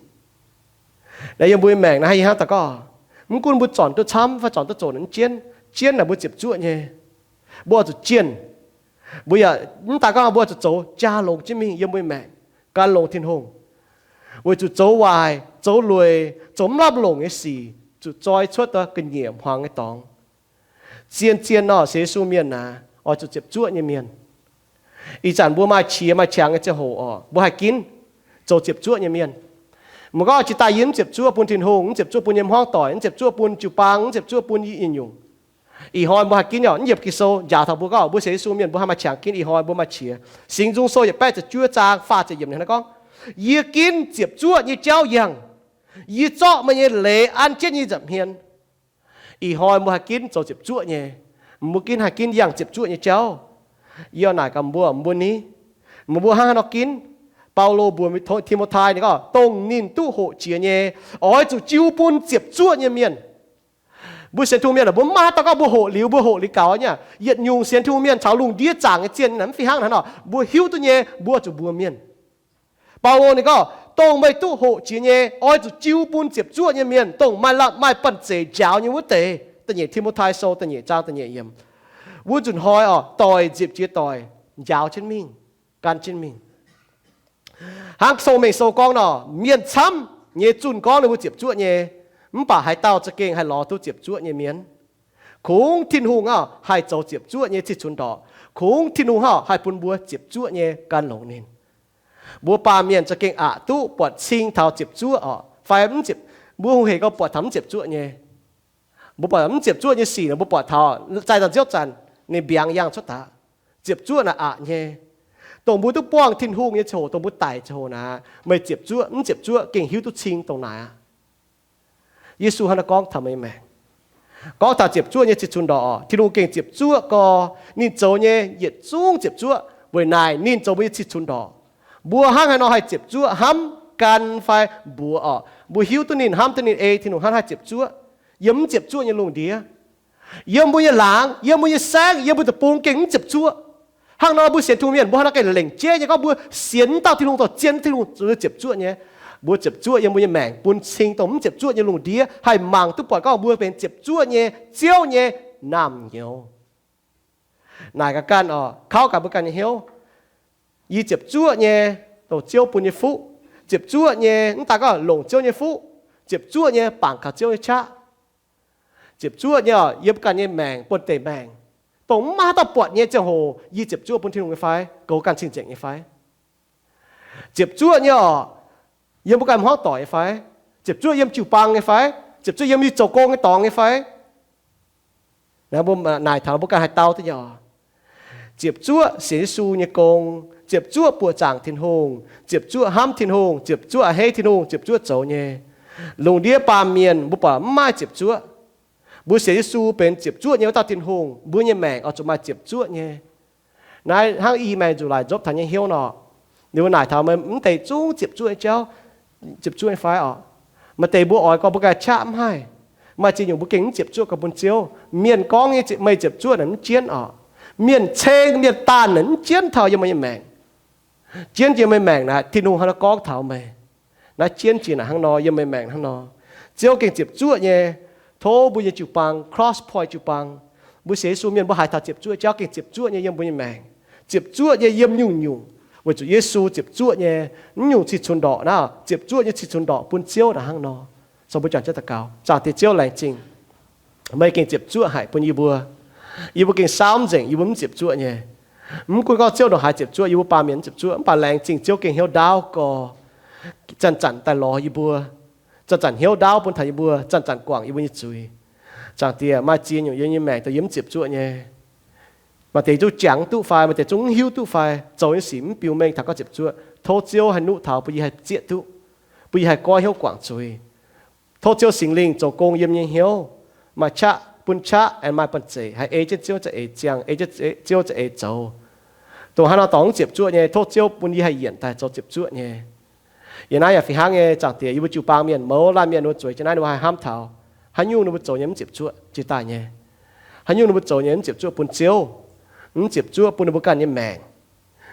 Naaiv yiem mbuo nyei maengc naaiv hnangv daaih gorngv, mv gunv mbuo zornc duqv camv fai zornc duqv zoqc naaic mv jienv. Jienv naaic mbuo ziepc zuoqv nyei. Mbuo oix zuqc jienh. Mbuo yaac mv daaih gorngv mbuo oix zuqc zoux jaa longx jienv mingh yiem mbuo nyei maengc, gan longx Tin-Hungh. Weic zuqc zoux waaic, zoux lueic, zoux mv lamh longc nyei sic zuqc zoi cuotv daaih ga'nyiec hmuangx nyei dorngx. Zien-zien nor sienx Yesu mienh naaic oix zuqc ziepc zuoqv nyei mienh. Ih zanc mbuo maaih qiex maaih qangx nyei ziangh hoc oc, mbuo haih ginv zoux ziepc zuoqv nyei mienh. Mv gorngv jiex daaih yie mv ziepc zuoqv bun Tin-Hungh, mv ziepc zuoqv bun nyei hmuangv doic, mv ziepc zuoqv bun jiu-baang, mv ziepc zuoqv bun i nyungc. Ih hnoi mbuo haih ginv oc, mv yiemc Ging-Sou njaaux taux mbuo gorngv mbuo sienx Yesu mienh mbuo haih maaih qangx ginv. Ih hnoi mbuo maaih qiex. Singx Nzung Sou yietc baeqv ziepc juov zaang faah ziepc yiemc ninh gorngv, yie ginv ziepc zuoqv nyei jauv yangh. Yie zorqv meih nyei leiz an jienv nyei nza'hmien. Ih hnoi mbuo haih ginv zoux ziepc zuoqv nyei. Mbuo ginv haih ginv yangh ziepc zuoqv nyei jauv. Yie naaic gaax mbuo, mbuo ni, mbuo hnangv haaix nor ginv? Baulo mbuox Ti^mo^tai ninh gorngv, dongh ninh duqv hoqc jiex nyei, oix zuqc jiu bun ziepc zuoqv nyei mienh. Mbuo sienx Tin-Hungh mienh mbuo mv maaih haaix dauh gorngv mbuo hoqc liuz mbuo hoqc liuz gaux nyei. Yietc nyungc sienx Tin-Hungh mienh caux lungh ndiev zaangc nyei zienh mv fih hnangv naaiv nor, mbuo hiuv duqv nyei, mbuo zuqc mbuox mienh. Baulo ninh gorngv, dongh meih duqv hoqc jiex nyei, oix zuqc jiu bun ziepc zuoqv nyei mienh, dongh maaih lamh maaih banh zeic njaaux nyei wuov deix. Da'nyeic Ti^mo^tai Sou da'nyeic zaang da'nyeic yiemc. Wuov nzunc hnoi oc, doic nziepc jiex doic njaaux jienv mingh, gan jienv mingh. Hnangv Sou-Mengh Sou gorngv nor, mienh camv nyei zunh gorngv ninh mbuo ziepc zuoqv nyei, mv baac haaix dauh za'gengh haih lorz duqv ziepc zuoqv nyei mienh? Kungx Tin-Hungh hnangv haih zoux ziepc zuoqv nyei cih cunx ndorqc. Kungx Tin-Hungh hnangv haih bun mbuo ziepc zuoqv nyei gan longx ninh. Mbuo baamh mienh za'gengh aqc duqv buatc cing taux ziepc zuoqv oc, fai mv ziepc, mbuo hungh hec gau buatc taux mv ziepc zuoqv nyei. Mbuo buatc mv ziepc zuoqv nyei sic nor, mbuo buatc taux zaih zanc ziouv zanc ninh mbiaangx yangh cuotv daaih. Ziepc zuoqv naaic aqc nyei. Dongh mbuo duqv buangh Tin-Hungh nyei ziangh hoc, dongh mbuo daic ziangh hoc naaic, meih ziepc zuoqv mv ziepc zuoqv gengh hiuv duqv cing dongh naaic aqv. Yesu hnangv naaiv gorngv taux meih maengc, gorngv taux ziepc zuoqv nyei cih cunx ndorqc oc. Tin-Hungh gengh ziepc zuoqv gorx, ninh zoux nyei yietc zungv ziepc zuoqv. Weic naaic ninh zoux mbuo nyei cih cunx ndorqc. Mbuo hnangv haaix nor haih ziepc zuoqv, hnamv gan fai mbuox oc? Mbuo hiuv duqv ninh, hnamv duqv ninh, ei Tin-Hungh hnangv haih ziepc zuoqv. Yiem mv ziepc zuoqv nyei lungh ndiev, yiem mbuo nyei laangz, yiem mbuo nyei saengv, yiem mbuo deic-bung gengh mv ziepc zuoqv. Hnangv nor mbuo sienx Tin-Hungh mienh mbuo hnangv nor gengh lengc jeiv nyei gorngv mbuo sienx dauh Tin-Hungh dongh zien Tin-Hungh ziepc zuoqv nyei. Mbuo ziepc zuoqv yiem mbuo nyei maengc bun cing dongh mv ziepc zuoqv nyei lungh ndiev haih mangc duqv buatc gorngv mbuo benx ziepc zuoqv nyei Ziouv nyei naamh nyouz. Naaic gaax ganh oc, kauv gaax mbuo ganh nyei hnyouv. Yie ziepc zuoqv nyei dongh Ziouv bun nyei fuqv. Ziepc zuoqv nyei mv daaih gorngv longc Ziouv nyei fuqv. Ziepc zuoqv nyei bangc kaux Ziouv nyei qaqv. Ziepc zuoqv nyei oc, yiem ganh nyei maengc, buonv-deic maengc, dongh mv maaih haaix dauh buatc nyei ziangh hoc, yie ziepc zuoqv bun Tin-Hungh nyei fai? Goux ganh cing-nzengc nyei fai? Ziepc zuoqv nyei oc, yiem mbuo ganh hmuangv doic nyei fai? Ziepc zuoqv yiem jiu-baang nyei fai? Ziepc zuoqv yiem yie zoux gong nyei dorngx nyei fai? Naaiv mbuo naaic taux mbuo ganh haih dau duqv nyei oc. Ziepc zuoqv sienx Yesu nyei gong, ziepc zuoqv buoqc zaangc Tin-Hungh, ziepc zuoqv hnamv Tin-Hungh, ziepc zuoqv a'hneiv Tin-Hungh, ziepc zuoqv zoux nyei. Lungh ndiev baamh mienh mbuo buatc mv maaih ziepc zuoqv. Mbuo sienx Yesu benx ziepc zuoqv nyei wuov dauh Tin-Hungh, mbuo nyei maengc oix zuqc maaih ziepc zuoqv nyei. Naaiv hnangv i maengx nzuqc laaix nzopv taux nyei hnyouv nor, ninh mbuo naaic taux meih mv deix zungv ziepc zuoqv nyei jauv, ziepc zuoqv nyei fai oc? Maaih deix mbuo oix gorngv mbuo ganh qaqv mv haih. Maaih ziex nyungc mbuo gengh mv ziepc zuoqv gorngv bun Ziouv. Mienh gorngv nyei meih ziepc zuoqv naaic mv jienv oc. Mienh ceng mienh daanh naaic mv jienv taux yiem meih nyei maengc. Jienv jiex meih maengc naaic, Tin-Hungh hnangv naaiv gorngv taux meih. Naaiv jienv jiex naaic hnangv nor, yiem meih maengc hnangv nor. Ziouv gengh ziepc zuoqv nyei. Tov mbuo nyei jiu-baang, Cross Point jiu-baang, mbuo sienx Yesu mienh mbuo haiz taux ziepc zuoqv jauv gengh ziepc zuoqv nyei yiem mbuo nyei maengc. Ziepc zuoqv nyei yiem nyungc-nyungc, weic zuqc Yesu ziepc zuoqv nyei. Mv nyungc cih cunx ndorqc naaiv, ziepc zuoqv nyei cih cunx ndorqc bun Ziouv naaic hnangv nor. So mbuo juangc jienv daux gaux. Zaangc Diex Ziouv, laengz zingh meih gengh ziepc zuoqv haic bun yie mbuo. Yie mbuo gengh saauv mv nzengc, yie mbuo mv ziepc zuoqv nyei. Mv gunv gorngv Ziouv ndongc haaix ziepc zuoqv, yie mbuo baamh mienh mv ziepc zuoqv, mv baac laengz zingh Ziouv gengh hnyouv ndaauv gorx. zanc-zanc daaih lorz yie mbuo, zanc-zanc hnyouv ndaauv bun taux yie mbuo, zanc-zanc guangc yie mbuo nyei zuiz. Zaangc Diex, maaih ziex nyungc yiem nyei maengc dongh yie mv ziepc zuoqv nyei. Maaih deix zungv jangx mv duqv fai, maaih deix zungv mv hiuv duqv fai, zoux nyei sic mv biux mengh taux gorngv ziepc zuoqv. Tov Ziouv haih nuqv taux bun yie haih zieqv duqv, bun yie haih goiv hnyouv guangc zuiz. Tov Ziouv Singx Lingh zoux gong yiem nyei hnyouv, maaih qaqv bun qaqv, aengx maaih banh zeic haih ei jienv Ziouv za'eix ziangh, ei jienv Ziouv za'eix zoux. Dongh haaix nor dorngx mv ziepc zuoqv nyei, tov Ziouv bun yie haih yienc daaih zoux ziepc zuoqv nyei. Yiem naaiv yaac fih hnangv nyei, Zaangc Diex, yie mbuo jiu-baang mienh, mouz laanh mienh, ninh mbuo zueiz jienv naaiv, ninh mbuo haih hnamv taux haaix nyungc ninh mbuo zoux nyei mv ziepc zuoqv jiex daaih nyei. Haaix nyungc ninh mbuo zoux nyei mv ziepc zuoqv bun Ziouv, mv ziepc zuoqv bun ninh mbuo ganh nyei maengc,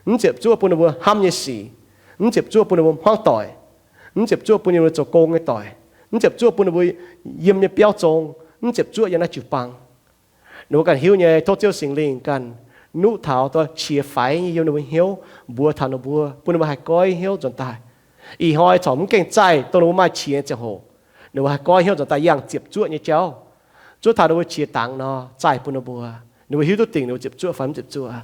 mv ziepc zuoqv bun ninh mbuo hnamv nyei sic, mv ziepc zuoqv bun ninh mbuo hmuangv doic, mv ziepc zuoqv bun ninh mbuo zoux gong nyei doic, mv ziepc zuoqv bun ninh mbuo yiem nyei biauv zong, mv ziepc zuoqv yiem naaiv jiu-baang. Ninh mbuo ganh hiuv nyei, tov Ziouv Singx Lingh ganh nuqv taux, dongh qiex faix nyei yiem ninh mbuo hnyouv mbuox taux ninh mbuo, bun ninh mbuo haih goiv hnyouv nzuonx daaih. Ih hnoi corc mv gaengh zaih, dongh ninh mbuo maaih qiex nyei ziangh hoc, ninh mbuo haih goiv hnyouv nzuonx daaih yangh ziepc zuoqv nyei jauv. Zuov taux ninh mbuo qiex dangx nor, zaih bun ninh mbuo, ninh mbuo hiuv duqv dingc ninh mbuo ziepc zuoqv fai mv ziepc zuoqv.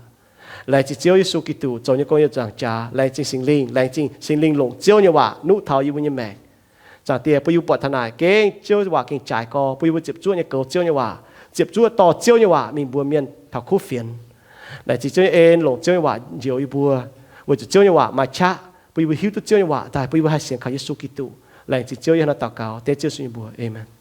Laengz zingh Ziouv Yesu Giduc zoux nyei gong yiem nzaangc jaax. Laengz zingh Singx Lingh, laengz zingh Singx Lingh longc Ziouv nyei waac nuqv taux yie mbuo nyei maengc. Zaangc Diex, bun yie mbuo buatc taux naaic gengh Ziouv waac gengh jaaix gorx, bun yie mbuo ziepc zuoqv nyei goux Ziouv nyei waac, ziepc zuoqv dorh Ziouv nyei waac mingh mbuox mienh taux kuv fienx. Laengz zingh Ziouv nyei en longc Ziouv nyei waac njoux yie mbuo, weic zuqc Ziouv nyei waac maaih qaqv, bun yie mbuo hiuv duqv Ziouv nyei waac daaih, bun yie mbuo haih sienx kaux Yesu Giduc. Laengz zingh Ziouv, yie hnangv naaiv daux gaux dengv Ziouv Yesu nyei mbuox. Aamen.